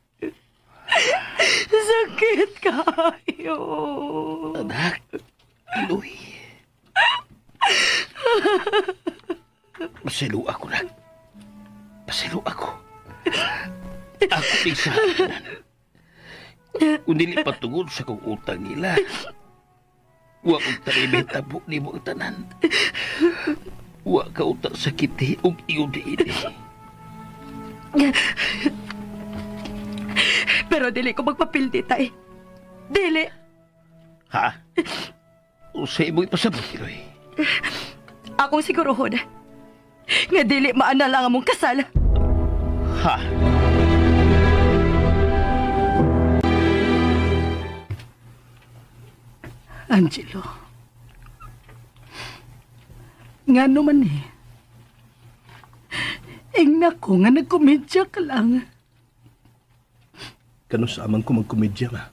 Sakit kayo. Anak, Iloy. Pasilo ako, nak. Pasilo ako. Ako din sa tanan. Kung dili patungod sa kong utang nila, wa kong taribay tabo nimo ang tanan. Wa ka utang sakiti ug iyon diini. Pero dili ko magpapildi, tay. Dili. Ha? Usa imo ipasabot, Iloy? Akong siguruhon nga dili maana lang among kasal. Ha? Angelo. Ngano man eh. Ingna ko nga nagkomedya ka lang. Kano sa amang ko magkomedya, ma?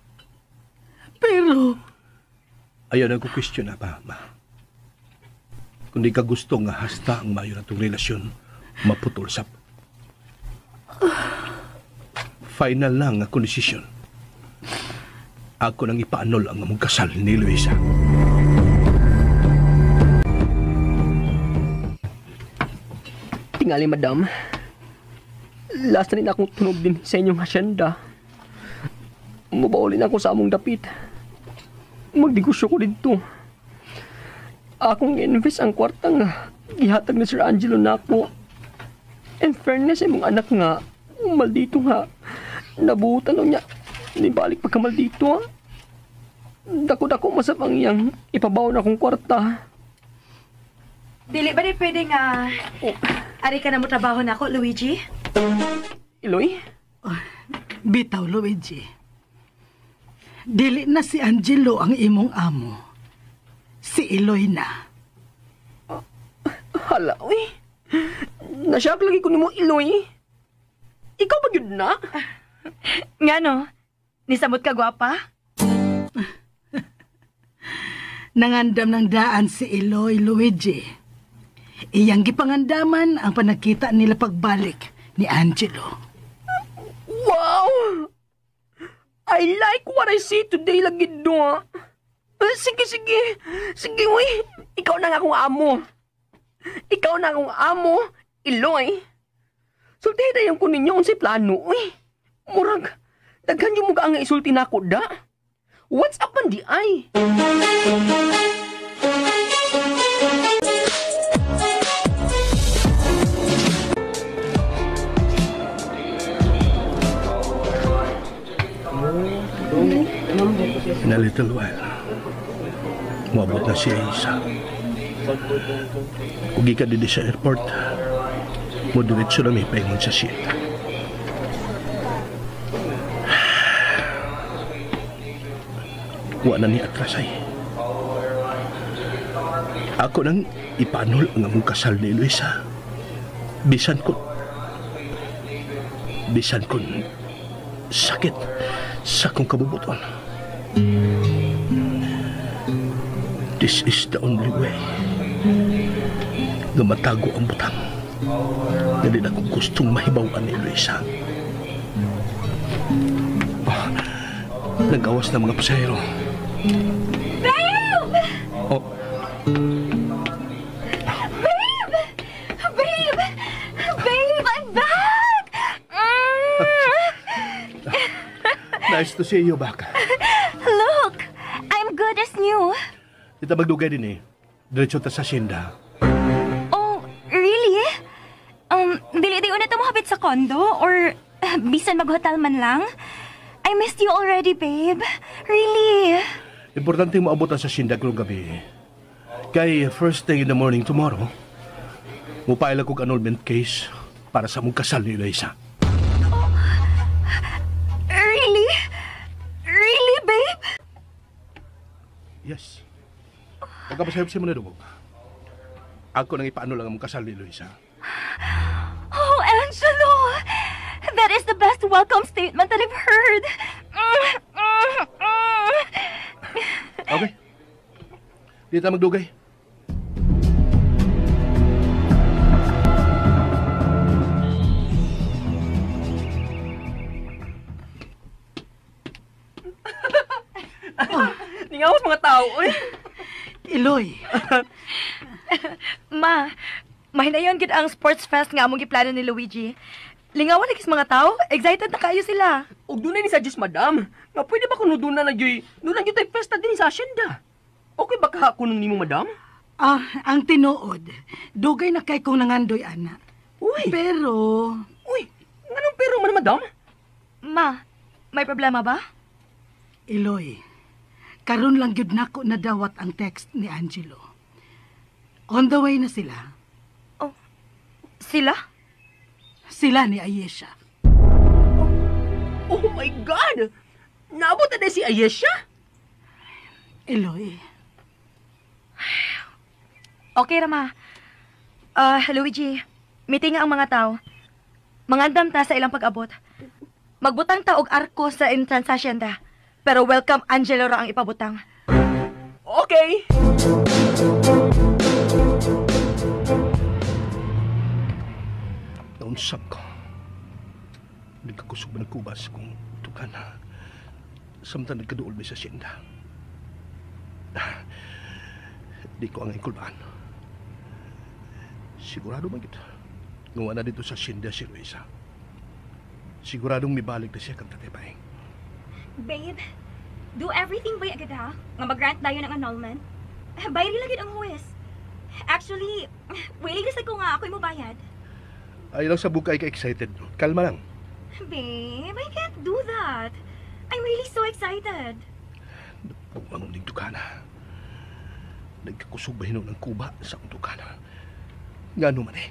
Pero... Ayaw na ko question na pa, ma. Kung di ka gusto nga hasta ang mayo na itong relasyon, maputol sap. Final lang ang desisyon. Ako nang ipaanol ang among kasal ni Luisa. Tingali, madam. Last na rin akong tunog din sa inyong hasyenda. Mubaulin ako sa among dapit. Magdegosyo ko dito. Akong invest ang kwarta nga gihatag ni Sir Angelo nako. In fairness, imong anak nga, maldito nga. Nabutan niya. Nibalik pagkamaldito, ha? Dako-dako masap ang iyang ipabaw na akong kwarta. Dili ba di pwede nga ari ka na mo trabaho na ako, Luigi? Iloy? Oh, bitaw, Luigi. Dili na si Angelo ang imong amo. Si Iloy na. Hala, uy. Nasyak lagi ko nimo, Iloy. Ikaw ba yun na? Nga no? Nisamot ka, gwapa? Nangandam ng daan si Iloy, Luigi. Iyang gipangandaman ang panagkita nila pagbalik ni Angelo. Wow! I like what I see today lagi do. Sige, sige. Sige, uy. Ikaw na nga akong amo. Ikaw na akong amo, Iloy. Sultihin na yung kunin niyo unsay plano, uy. Murag, daghan yung muga ang isulti na ako, da. What's up man di ay? In a little while, moabot na si Aisa. Kung gikan din sa airport, mo diretso na may paingon sa siyeta. Wa na ni atrasay. Ako nang ipanol ang among kasal ni Luisa. Bisan kun sakit sa akong kabubuton. This is the only way nga matago ang butang na di na akong gustong mahibawan ni Luisa. Oh, nag-awas na mga pasahero. Babe! Oh. Babe! Babe! Babe, I'm back! Nice to see you back. Look! I'm good as new. Dito magdugay din eh. Diretso ta sa hacienda. Oh, really? Dili di una ta mohapit sa condo or bisan mag-hotel man lang? I missed you already, babe. Really? Importante mo abutan sa hacienda karong gabi. Kay first thing in the morning tomorrow, mupaila kog annulment case para sa mong kasal ni Eliza. Oh, really? Really, babe? Yes. Pagkapasayop siya mo na dugog. Ako nang ipaano lang ang mong kasal ni Luisa. Oh, Angelo! That is the best welcome statement that I've heard. Okay. Di tayo magdugay. Oh, ningawas mga tao, oy. Iloy. Ma, mahinayon gid ang sports fest nga among giplano ni Luigi. Lingawan lagi sa mga tao, excited na kayo sila. Og dunay ni suggest madam, nga pwede ba kuno duna na gyud, duna gyud tay festa din sa hacienda. Okay ba ka kuno nimo madam? Ah, ang tinuod, dugay na kay kong nangandoy ana. Uy. Pero, uy, nganong pero man madam? Ma, may problema ba? Iloy, karon lang gyud nako nadawat ang text ni Angelo. On the way na sila. Oh, sila? Sila ni Ayesha. Oh, oh my God! Naabot na si Ayesha? Eloy. Okay, Rama. Luigi, meeting nga ang mga tao. Mangandam ta sa ilang pag-abot. Magbutang ta og arko sa entrance sa hacienda. Pero welcome Angelo ra ang ipabutang. Okay. Naunsap ko. Nagkakusog ba ng kubas kung tukan na. Samtang nagkaduol mi sa siyenda. Di ko ang ikulbaan. Sigurado man kita. Ngawa na dito sa siyenda si Luisa. Siguradong mibalik na siya kang Tatay Paeng. Babe, do everything bay agad ha? Nga mag-grant tayo ng annulment. Bayri lagi ang huwes. Actually, willing na sa ko nga ako'y mubayad. Ay lang sa bukay ka excited. Kalma lang. Babe, I can't do that. I'm really so excited. Bumangon ning dukana. Nagkakusog ba hinon ang kuba sa akong dukana? Nga naman eh.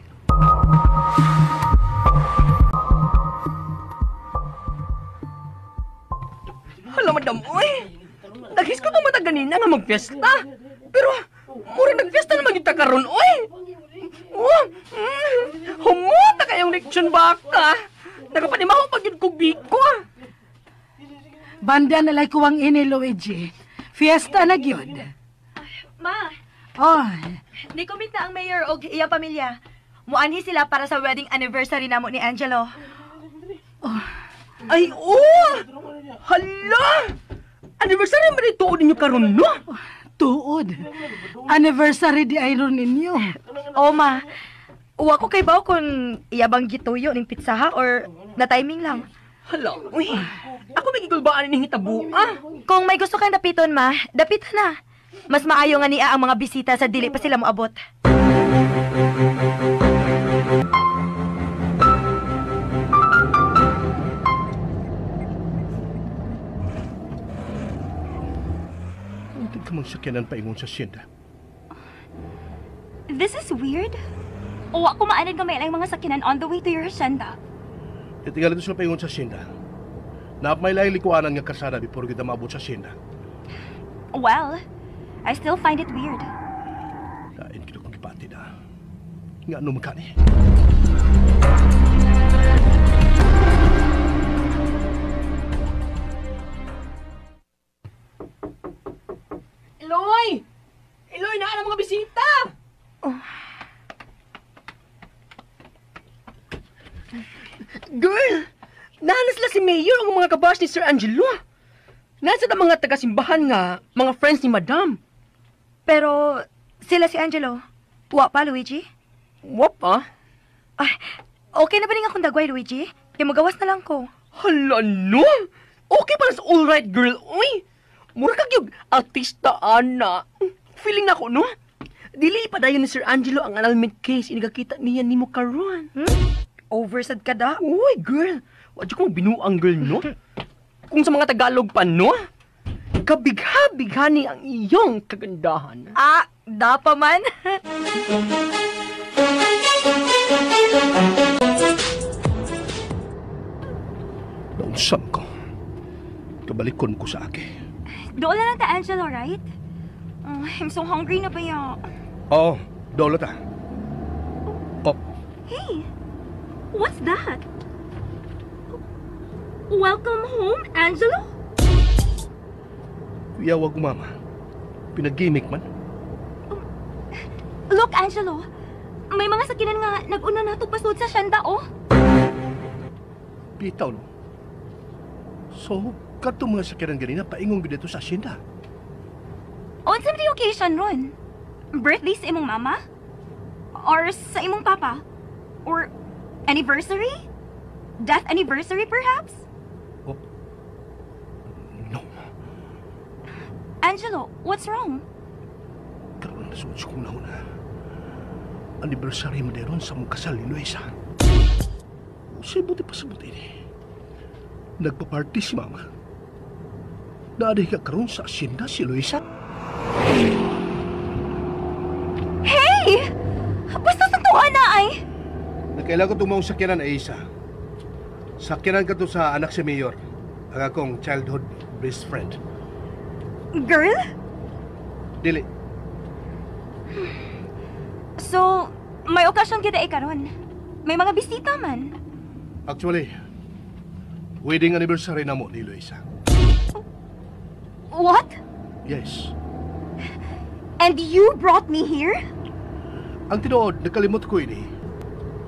Hala, madam, oy! Naghisko ko mata ganina nga magfiesta. Pero, mura nagfiesta naman yung takaron, oy! Oh, humuta kayong leksyon baka. Nakapanimaho pag yun kong biko. Banda na lay kuwang ini, Luigi. Fiesta na gyud. Ma, Oh, Ni-commit na ang mayor og iyang pamilya. Muanhi sila para sa wedding anniversary namo ni Angelo. Oh. Ay, oh! Hala! Anniversary man ito ninyo karon, no? Tuod. Anniversary di ay ron ninyo. O ma, uwa ko kay baw kung iyabang gituyo ning pizza ha or na timing lang. Hala, uy. Ako may gigulbaan ning hitabo, ah. Kung may gusto kang dapiton ma, dapitan na. Mas maayo nga niya ang mga bisita sa dili pa sila moabot. Unting ka mang sakyanan paingon sa siyenda. This is weird. O ako maanad nga may ilang mga sakyanan on the way to your hacienda. Itingalan ito sila paingon sa siyenda. Naapmay laing likuanan nga karsada before kita maabot sa siyenda. Well, I still find it weird. Lain kita kong gipati na. Nga ano man kani? Eloy! Eloy, naa ang mga bisita! Oh. Girl! Naa na sila si Mayor ang mga kabash ni Sir Angelo. Nasa na mga taga-simbahan nga, mga friends ni Madam. Pero sila si Angelo. Wa pa, Luigi? Wa pa? Ay, okay na ba rin akong dagway, Luigi? Kaya magawas na lang ko. Hala, no! Okay pa sa all right, girl, uy! Mura kag yung artista, ana. Feeling na ko, no? Dili pa dayon ni Sir Angelo ang annulment case inigakita niya nimo karon. Over sad ka da? Uy, girl. Wa jud ko binuang girl, no? Kung sa mga Tagalog pa, no? Kabigha-bighani ang iyong kagandahan. Ah, da pa man. Naunsam ko. Kabalikon ko sa aki. Doon na lang ta, Angelo, right? Oh, I'm so hungry na ba ya? Oo, doon na ta. Oh. Hey, what's that? Welcome home, Angelo? Kuya, wag mama. Pinag-gimmick man. Look, Angelo. May mga sakinan nga nag-una na pasod sa siyanda, oh. Bitaw, no? So, katong mga sakinan ganina, paingong dito sa asyenda. Unsa man occasion ron? Birthday sa imong mama? Or sa imong papa? Or anniversary? Death anniversary, perhaps? Oh. No. Angelo, what's wrong? Karoon na suot kong nauna. Anniversary mo deron sa mong kasal ni Luisa. Usay buti pa sa buti ni. Nagpa-party si mama. Naadi ka karoon sa asyenda si Luisa. Hey! Basta sa tuwa na ay! Nakailangan ko itong sakyanan ay isa. Sakyanan ka to sa anak si Mayor. Ang akong childhood best friend. Girl? Dili. So, may okasyon kita ay karon. May mga bisita man. Actually, wedding anniversary na mo ni Luisa. What? Yes. And you brought me here? Ang tinuod, nakalimot ko ini.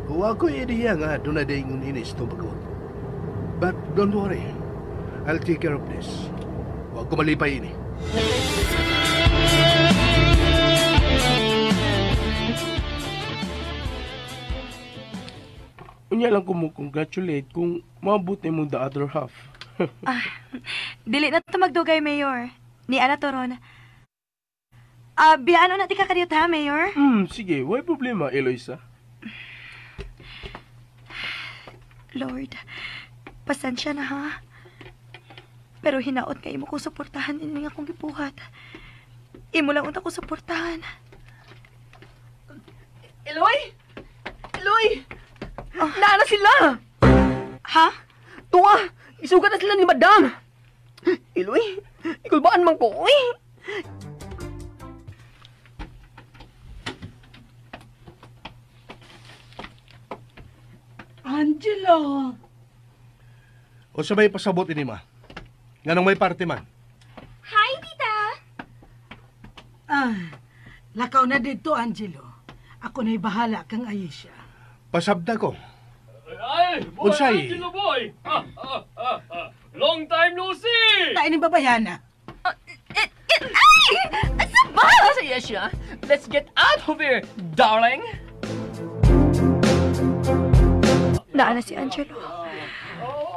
Huwag ko idea nga doon na daingon inis itong pagod. But don't worry, I'll take care of this. Wa ko malipay ini. Unya lang ko mo congratulate kung maabot ni mo the other half. Dili na to magdugay, Mayor. Ni ana to ron. Biyaan na ti ka kadiyot ha, Mayor? Sige, way problema, Eloisa. Lord, pasensya na ha. Pero hinaot nga imo kong suportahan ini nga akong gibuhat. Imo lang unta ko suportahan. Eloy! Eloy! Naa na sila! Ha? Tuwa! Isugat na sila ni Madam! Eloy! Ikulbaan man ko, uy! Angelo! O sa may pasabot ini ma? Nganong may parte man? Hi, tita! Lakaw na dito, Angelo. Ako na'y bahala kang Ayesha. Pasabda ko. Ay, boy, Unsay? Angelo boy! Long time no see! Tayo ni babayana. Ay! Asa ba? Ayesha, let's get out of here, darling! Naa na si Angelo.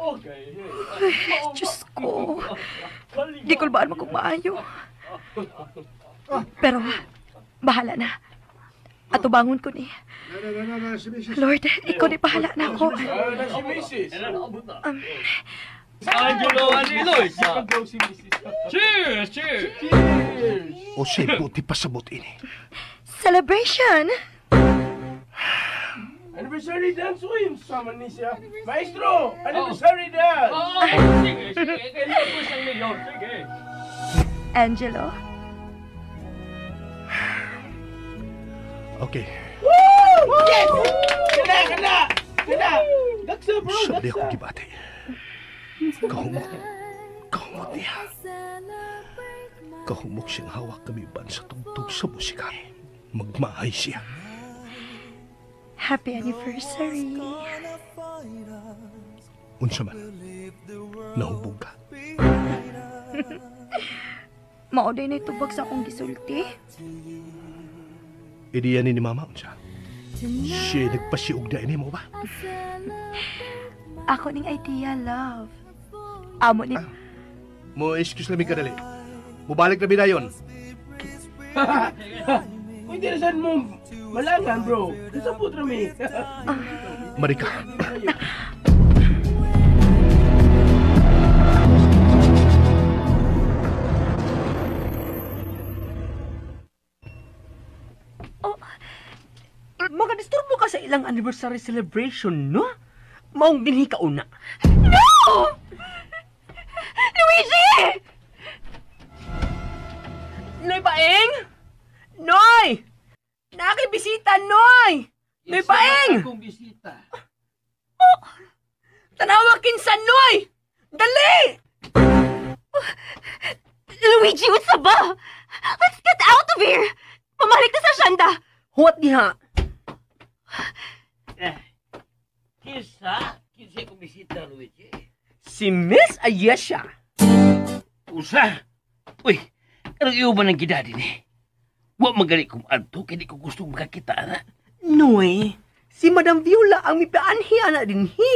Okay. Ay, Diyos ko. Di kulbaan mo kung maayo. Pero, bahala na. Atubangon ko ni. Lord, ikaw ni bahala na ako. Si Mrs. Angelo and Eloisa. Cheers! Cheers! O siya buti pasabot ini. Celebration! Anniversary dance, uy! Sama ni siya. Maestro! Anniversary dance! Oh, sige, sige. Kailangan ko siyang mayor. Sige. Angelo? Okay. Yes! Kana, kana! Kana! Daksa, bro! Sabi Daksa! ako gibati. Kahumok. Kahumok niya. Kahumok siyang hawak kami ban sa tugtog sa musika. Magmahay siya. Happy anniversary. Unsa man, nahubog ka. Mao day na tubag sa akong gisulti. Ideya ni mama unsa. Siya nagpasiug na ini mo ba? Ako ning idea, love. Amo ni... Mo excuse lang kadali. Mubalik na bidayon. Kung interesan mo, malangan, bro. Kasabot rami. Marika. Magadisturbo ka sa ilang anniversary celebration, no? Maong dinhi ka una. No! Luigi! Noy Paeng! Noy! Nakibisita, Noy! Noy Paeng! Akong bisita. Oh! Tanawa kinsa, Noy! Dali! Luigi, unsa ba? Let's get out of here! Pamalik na sa asyenda! Huwat diha. Kinsa? Kinsa akong bisita, Luigi? Si Miss Ayesha. Usa? Uy, anong iyo ba ng gidadi ni? Wa magali kong adto, kaya di ko gusto makakita, ana. Noy, si Madam Viola ang mipaanhi, ana dinhi.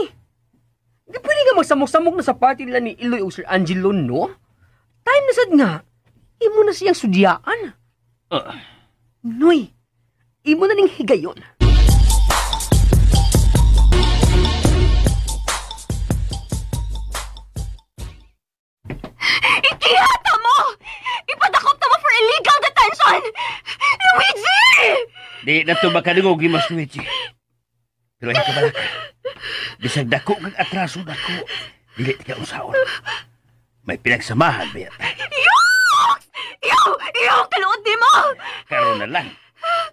Di pwede nga magsamok-samok na sa party nila ni Eloy o Sir Angelo, no? Time na sad nga, imo na siyang sudyaan. Noy, imo na ning higayon. Ikihata mo! Ipadakop na mo for illegal detention! Luigi! Di na to makadungog ni Mas Luigi. Pero ay kabalaka. Bisag dako kag atraso dako, dili ka unsaon. May pinagsamahan ba yata? Yok! Yok! Yok! Kaluot di mo! Karon na lang.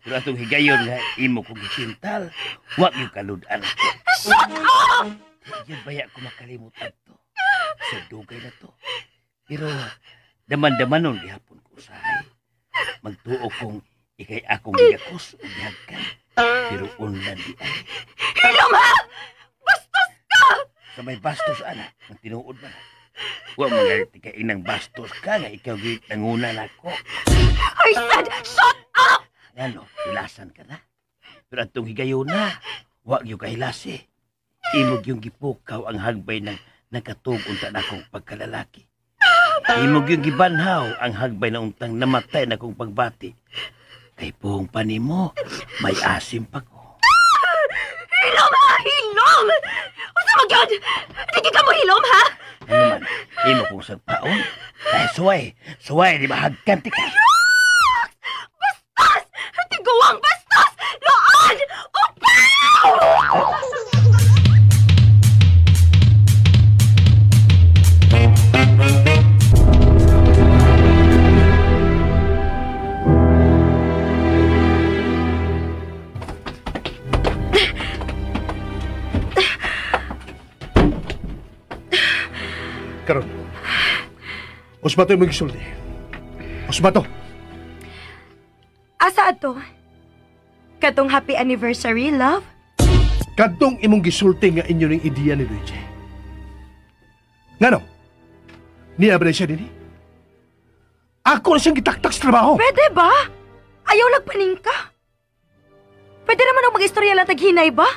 Pero atong higayon nga imo kong gikintal, wa yung kalud-an. Shut up! Di yun baya ko makalimot adto. Sa dugay na to. Pero daman-damanon gihapon ko usahay. Magtuo kong ikay akong gigakos o gihagkan. Pero unlan di ay. Hilom ha! Bastos ka! Sa may bastos ana, ang tinuod man. Wa magalit ka inang bastos ka nga ikaw git nanguna nako. I said, shut up! Ano, hilasan ka na. Pero atong higayon na, wa gyud kahilasi. Imog yung gipukaw ang hagbay ng nakatug unta na akong pagkalalaki. Imog yung gibanhaw ang hagbay na untang namatay na akong pagbati. Kay puhong pa nimo, may asim pa ko. Hilom ha! Hilom! Unsa man gyud? Di ka mo hilom ha? Ano man, imo kong sagpaon. Ay, suway, suway, di ba hagkan ti ka? Bastos! Tiguang bastos! Loon! Upaw! Karon. Usbato yung magisulti. Usbato. Asa ato? Katong happy anniversary, love? Kadtong imong gisulti nga inyo ning ideya ni Luigi. Ngano? Niya ba na siya dinhi? Ako na siyang gitaktak sa trabaho. Pwede ba? Ayaw nagpaningka. Pwede naman ang mag-istorya lang taghinay ba?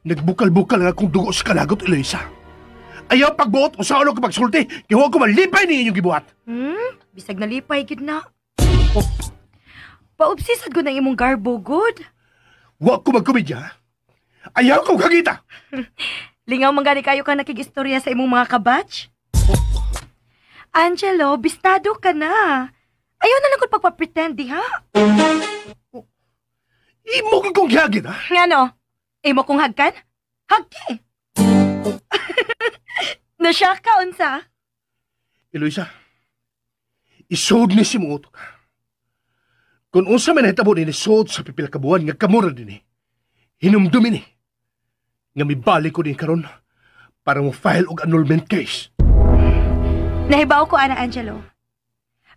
Nagbukal-bukal nga akong dugo sa kalagot, Eloisa. Ayaw pagbuot o sa ano ko pagsulti, kaya huwag ko malipay ni inyong gibuhat. Bisag nalipay, gid na. Oh. Paubsisad ko ng imong garbo, good. Huwag ko magkomedya. Ayaw ko kagita. Lingaw man gani kayo ka nakig-istorya sa imong mga kabatch. Oh. Angelo, bistado ka na. Ayaw na lang ko pagpapretend, di ha? Oh. Imo ko kong gihagit, ha? Ngano? Imo kong hagkan? Hagki! Oh. Nasya ka, unsa? Eloisa, isod ni si mong utok. Kung unsa may nahitabo ni isod sa pipila ka buwan nga kamura din eh, hinumdumi ni nga mibalik ko din karon para mo file og annulment case. Nahibaw ko, Ana Angelo.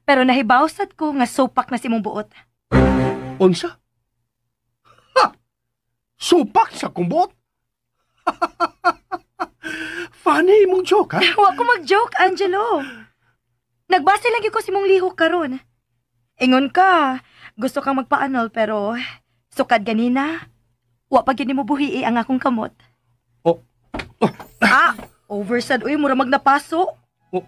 Pero nahibaw sad ko nga supak na si mong buot. Unsa? Ha! Supak sa kong buot? Funny imong joke, ha? Wa ko mag-joke, Angelo. Nagbase lang ko si mong lihok karon. Ingon ka, gusto kang magpa-annul pero sukad ganina, wa pa gyud nimo buhii ang akong kamot. Oh. Oh. Ah, over sad uy, mura magnapaso. Oh.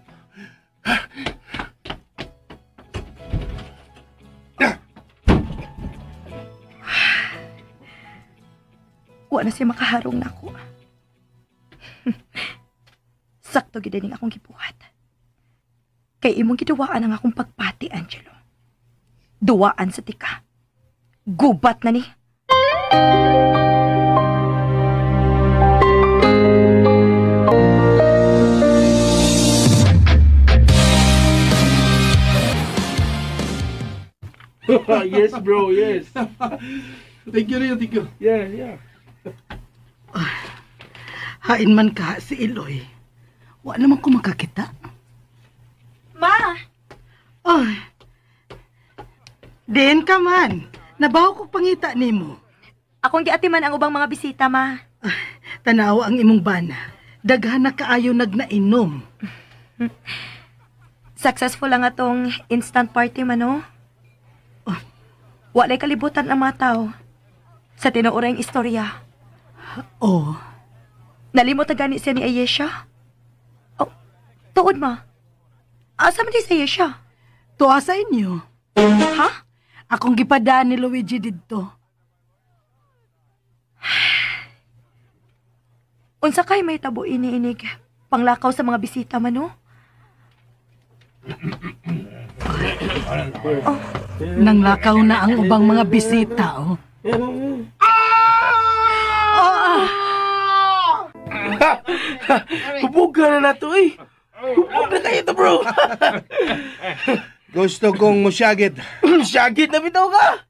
Wa na siya makaharong nako. Sakto gid ning akong gibuhat. Kay imong giduwaan ang akong pagpati, Angelo. Duwaan sa tika. Gubat na ni. Yes, bro, yes. Thank you, Rio, thank you. Yeah, yeah. Hain man ka si Eloy. Wa naman ko makakita. Ma! Ay. Diin ka man. Nabaho ko pangita nimo. Akong giatiman ang ubang mga bisita, ma. Tanaw ang imong bana. Daghan na kaayo nagnainom. Successful lang atong instant party man, no? Oh, walay kalibutan ang mga tao. Sa tinuorang istorya. Oh. Nalimot na gani siya ni Ayesha? Oh, tuod ma. Asa man di si Ayesha? Tuwa sa inyo. Ha? Akong gipadaan ni Luigi didto. Unsa kay may tabo iniinig panglakaw sa mga bisita man, no? Oh. Nanglakaw na ang ubang mga bisita, oh. Hubog ka na nato, eh. Hubog na kayo to, bro. Gusto kong musyagit. Syagit na bitaw ka.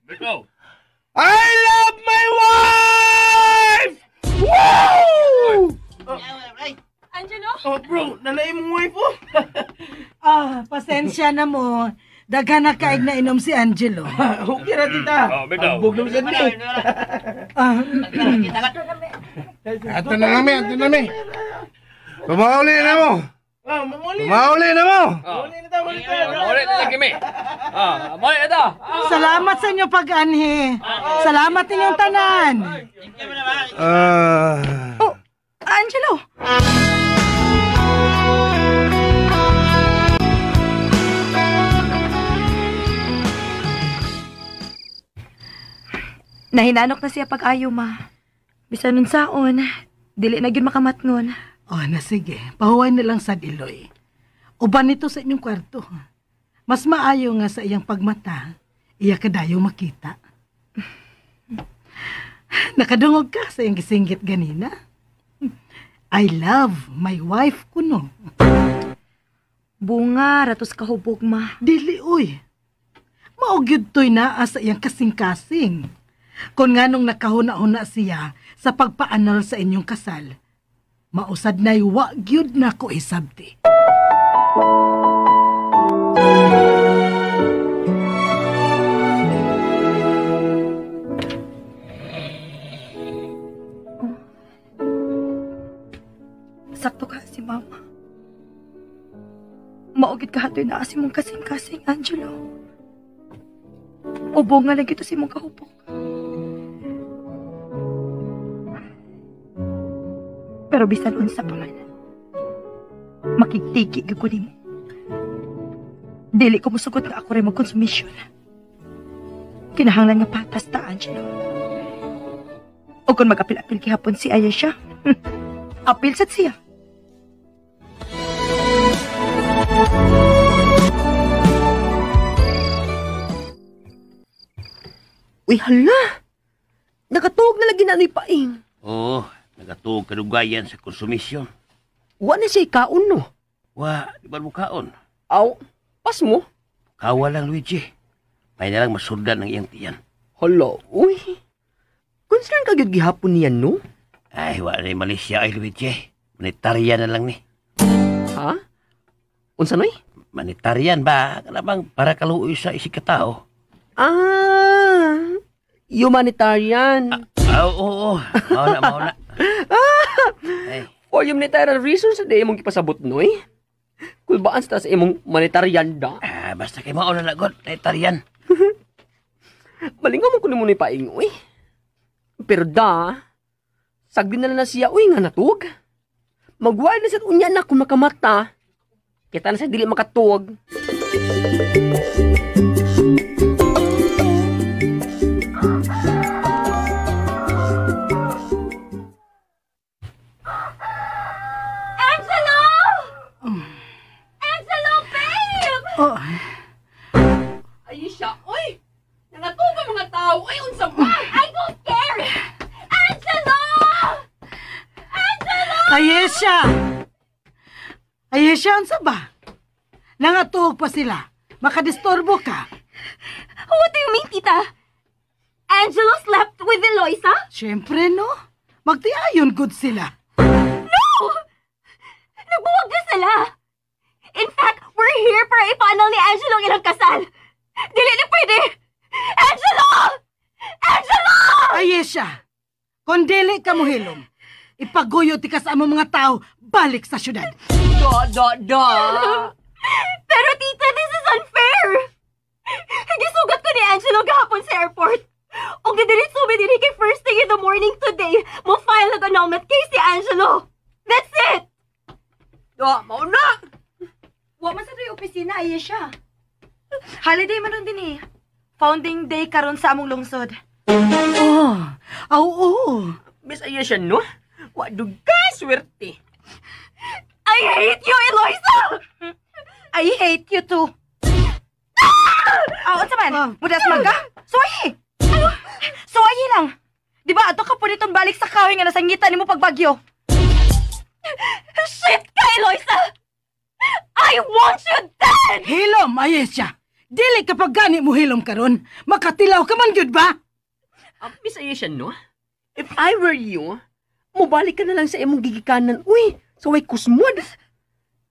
I love my wife! Woo! Angelo? Oh, bro, nanay mong wife, oh. Ah, pasensya na mo. Daghan na kaig na inom si Angelo. Okay ra, tita. Hubog na siya din. Ato na nami, ato na nami. Pamauli na mo. Mauli. Mauli na mo. Mauli na ta, mauli ta. Mauli na lang kami. Mauli na ta. Salamat sa inyo pag-anhi. Salamat ninyong tanan. Oh, Angelo. Nahinanok na siya pag-ayo, ma. Bisan nun saon, dili na gyud makamatngon. Oh, na sige. Pahuway na lang sad Iloy. Uban nito sa inyong kwarto. Mas maayo nga sa iyang pagmata, iya kadayo makita. Nakadungog ka sa iyang gisinggit ganina. I love my wife kuno. Bunga, ratos kahubog, ma. Dili, uy. Mao gyud to'y naa sa iyang kasing-kasing. Kung nga nung nakahuna-huna siya sa pagpaanal sa inyong kasal, mausad na'y wa gyud na ko isabti. Sakto ka si Mama. Maugid ka hatoy na si mong kasing-kasing, Angelo. Ubo nga lang ito si mong kahupok. Pero bisan unsa pa man, makigtiki gyud ko nimo. Dili ko musugot nga ako rin magkonsumisyon. Kinahanglan nga patas ta, Angelo. O kung mag-apil-apil gihapon si Ayesha, apil sad siya. Uy, hala! Nakatuog na lagi na ni Paing. Oo, nakatuog kadugayan sa konsumisyon. Wa na siya ikaon, no? Wa, di ba mo kaon? Aw, pas mo? Kawa lang, Luigi. May na lang masurdan ang iyang tiyan. Hala, uy. Concern ka gyud gihapon niyan, no? Ay, wa na yung Malaysia, ay, Luigi. Monetarian na lang ni. Ha? Unsa noy? Monetarian ba? Kanabang para kaluoy sa isig katao. Ah, humanitarian. Oo, oo. Mauna, mauna. Ay. For humanitarian reasons, sa di imong gipasabot, noy. Kulbaan sa imong humanitarian da. Ah, basta kay mauna na, God. Humanitarian. Malingaw mo kunin mo ni Paing, uy. Pero da, sagdi na lang na siya, uy, nga natuog. Magwal na sa unya na kung makamata. Kita na siya dili makatuog. Angelo! Angelo, babe! Oh. Ayesha, oy! Nangatuog ang mga tao! Ay, unsa ba? I don't care! Angelo! Angelo! Ayesha! Ayesha, unsa ba? Nangatuog pa sila. Makadisturbo ka. What do you mean, tita? Angelo slept with Eloisa? Siyempre, no? Magtiayon good sila. No! Nagbuwag na sila. In fact, we're here para ipanal ni Angelo ang ilang kasal. Dili na pwede! Angelo! Angelo! Ayesha, kung dili ka mohilom, ipaguyo ti ka sa among mga tao balik sa syudad. Da, da, da! Pero tita, this is unfair! Gisugat ko ni Angelo gahapon sa airport. Og didiretso mi dinhi kay first thing in the morning today, mo file ang annulment case si Angelo. That's it! Da, mauna! Wa man sa to'y opisina, Ayesha. Holiday man ron din eh. Founding day karon sa among lungsod. Oh, aw, oo. Miss Ayesha, no? Wa dugay swerte. I hate you, Eloisa! I hate you too. Ah, unsa man? Mudas man ka? Suwayi! Suwayi lang! Di ba ato ka po nitong balik sa kahoy nga nasangitan nimo pagbagyo? Shit ka, Eloisa! I want you dead! Hilom, Ayesha! Dili kapag gani mo hilom karon, makatilaw ka man gyud ba? Miss Ayesha, no? If I were you, mubalik ka na lang sa imong gigikanan, uy, sa way kusmod.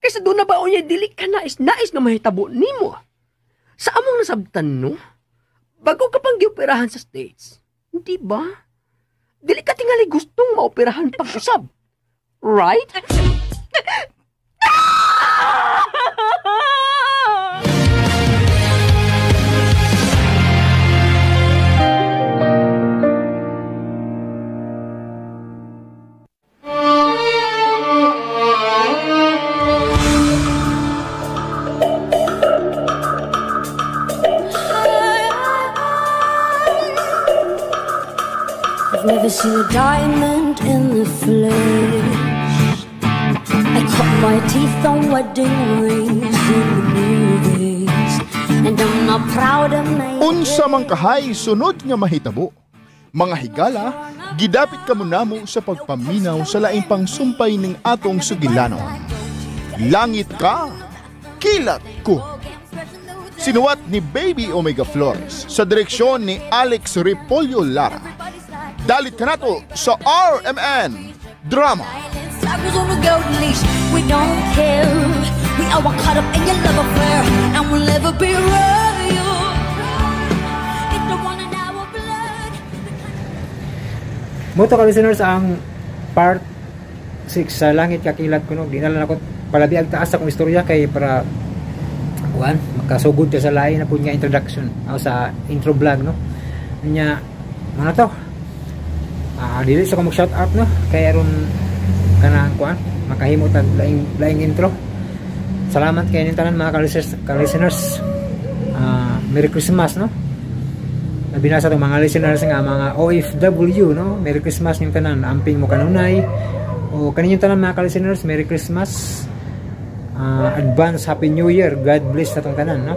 Kaysa doon na ba unya, dili ka nais-nais na mahitabo nimo. Sa among nasabtan, no? Bago ka pang gioperahan sa States, di ba? Dili ka tingali gustong maoperahan pag-usab. Right? seen a diamond in the flesh. I cut my teeth on wedding rings in the movies, and I'm not proud of my. Unsa man kahay sunod nga mahitabo? Mga higala, gidapit kamo namo sa pagpaminaw sa laing pangsumpay ning atong sugilanon. Langit Ka, Kilat Ko. Sinuwat ni Baby Omega Flores sa direksyon ni Alex Repolyo Lara. Dalit kanato sa RMN Drama. Tigers on a golden leash. We don't care. We are all caught up in your love affair, and we'll never be royal. It's the one in our blood. Mao to, ka listeners, ang part 6 sa Langit Ka, Kilat Ko, no. Di na lang ako palabi ang taas akong istorya kay para kuan makasugod ka sa lain na pud nga introduction o sa intro vlog, no. Nya mao na to. Dili sa ko mag shout out, no, kay aron kanang kuan makahimo tag laing laing intro. Salamat kay inyong tanan, mga ka-listeners. Merry Christmas, no, labi na sa atong mga listeners nga mga OFW, no. Merry Christmas ning tanan, amping mo kanunay o kaninyong tanan, mga ka-listeners. Merry Christmas, advance Happy New Year. God bless sa atong tanan, no.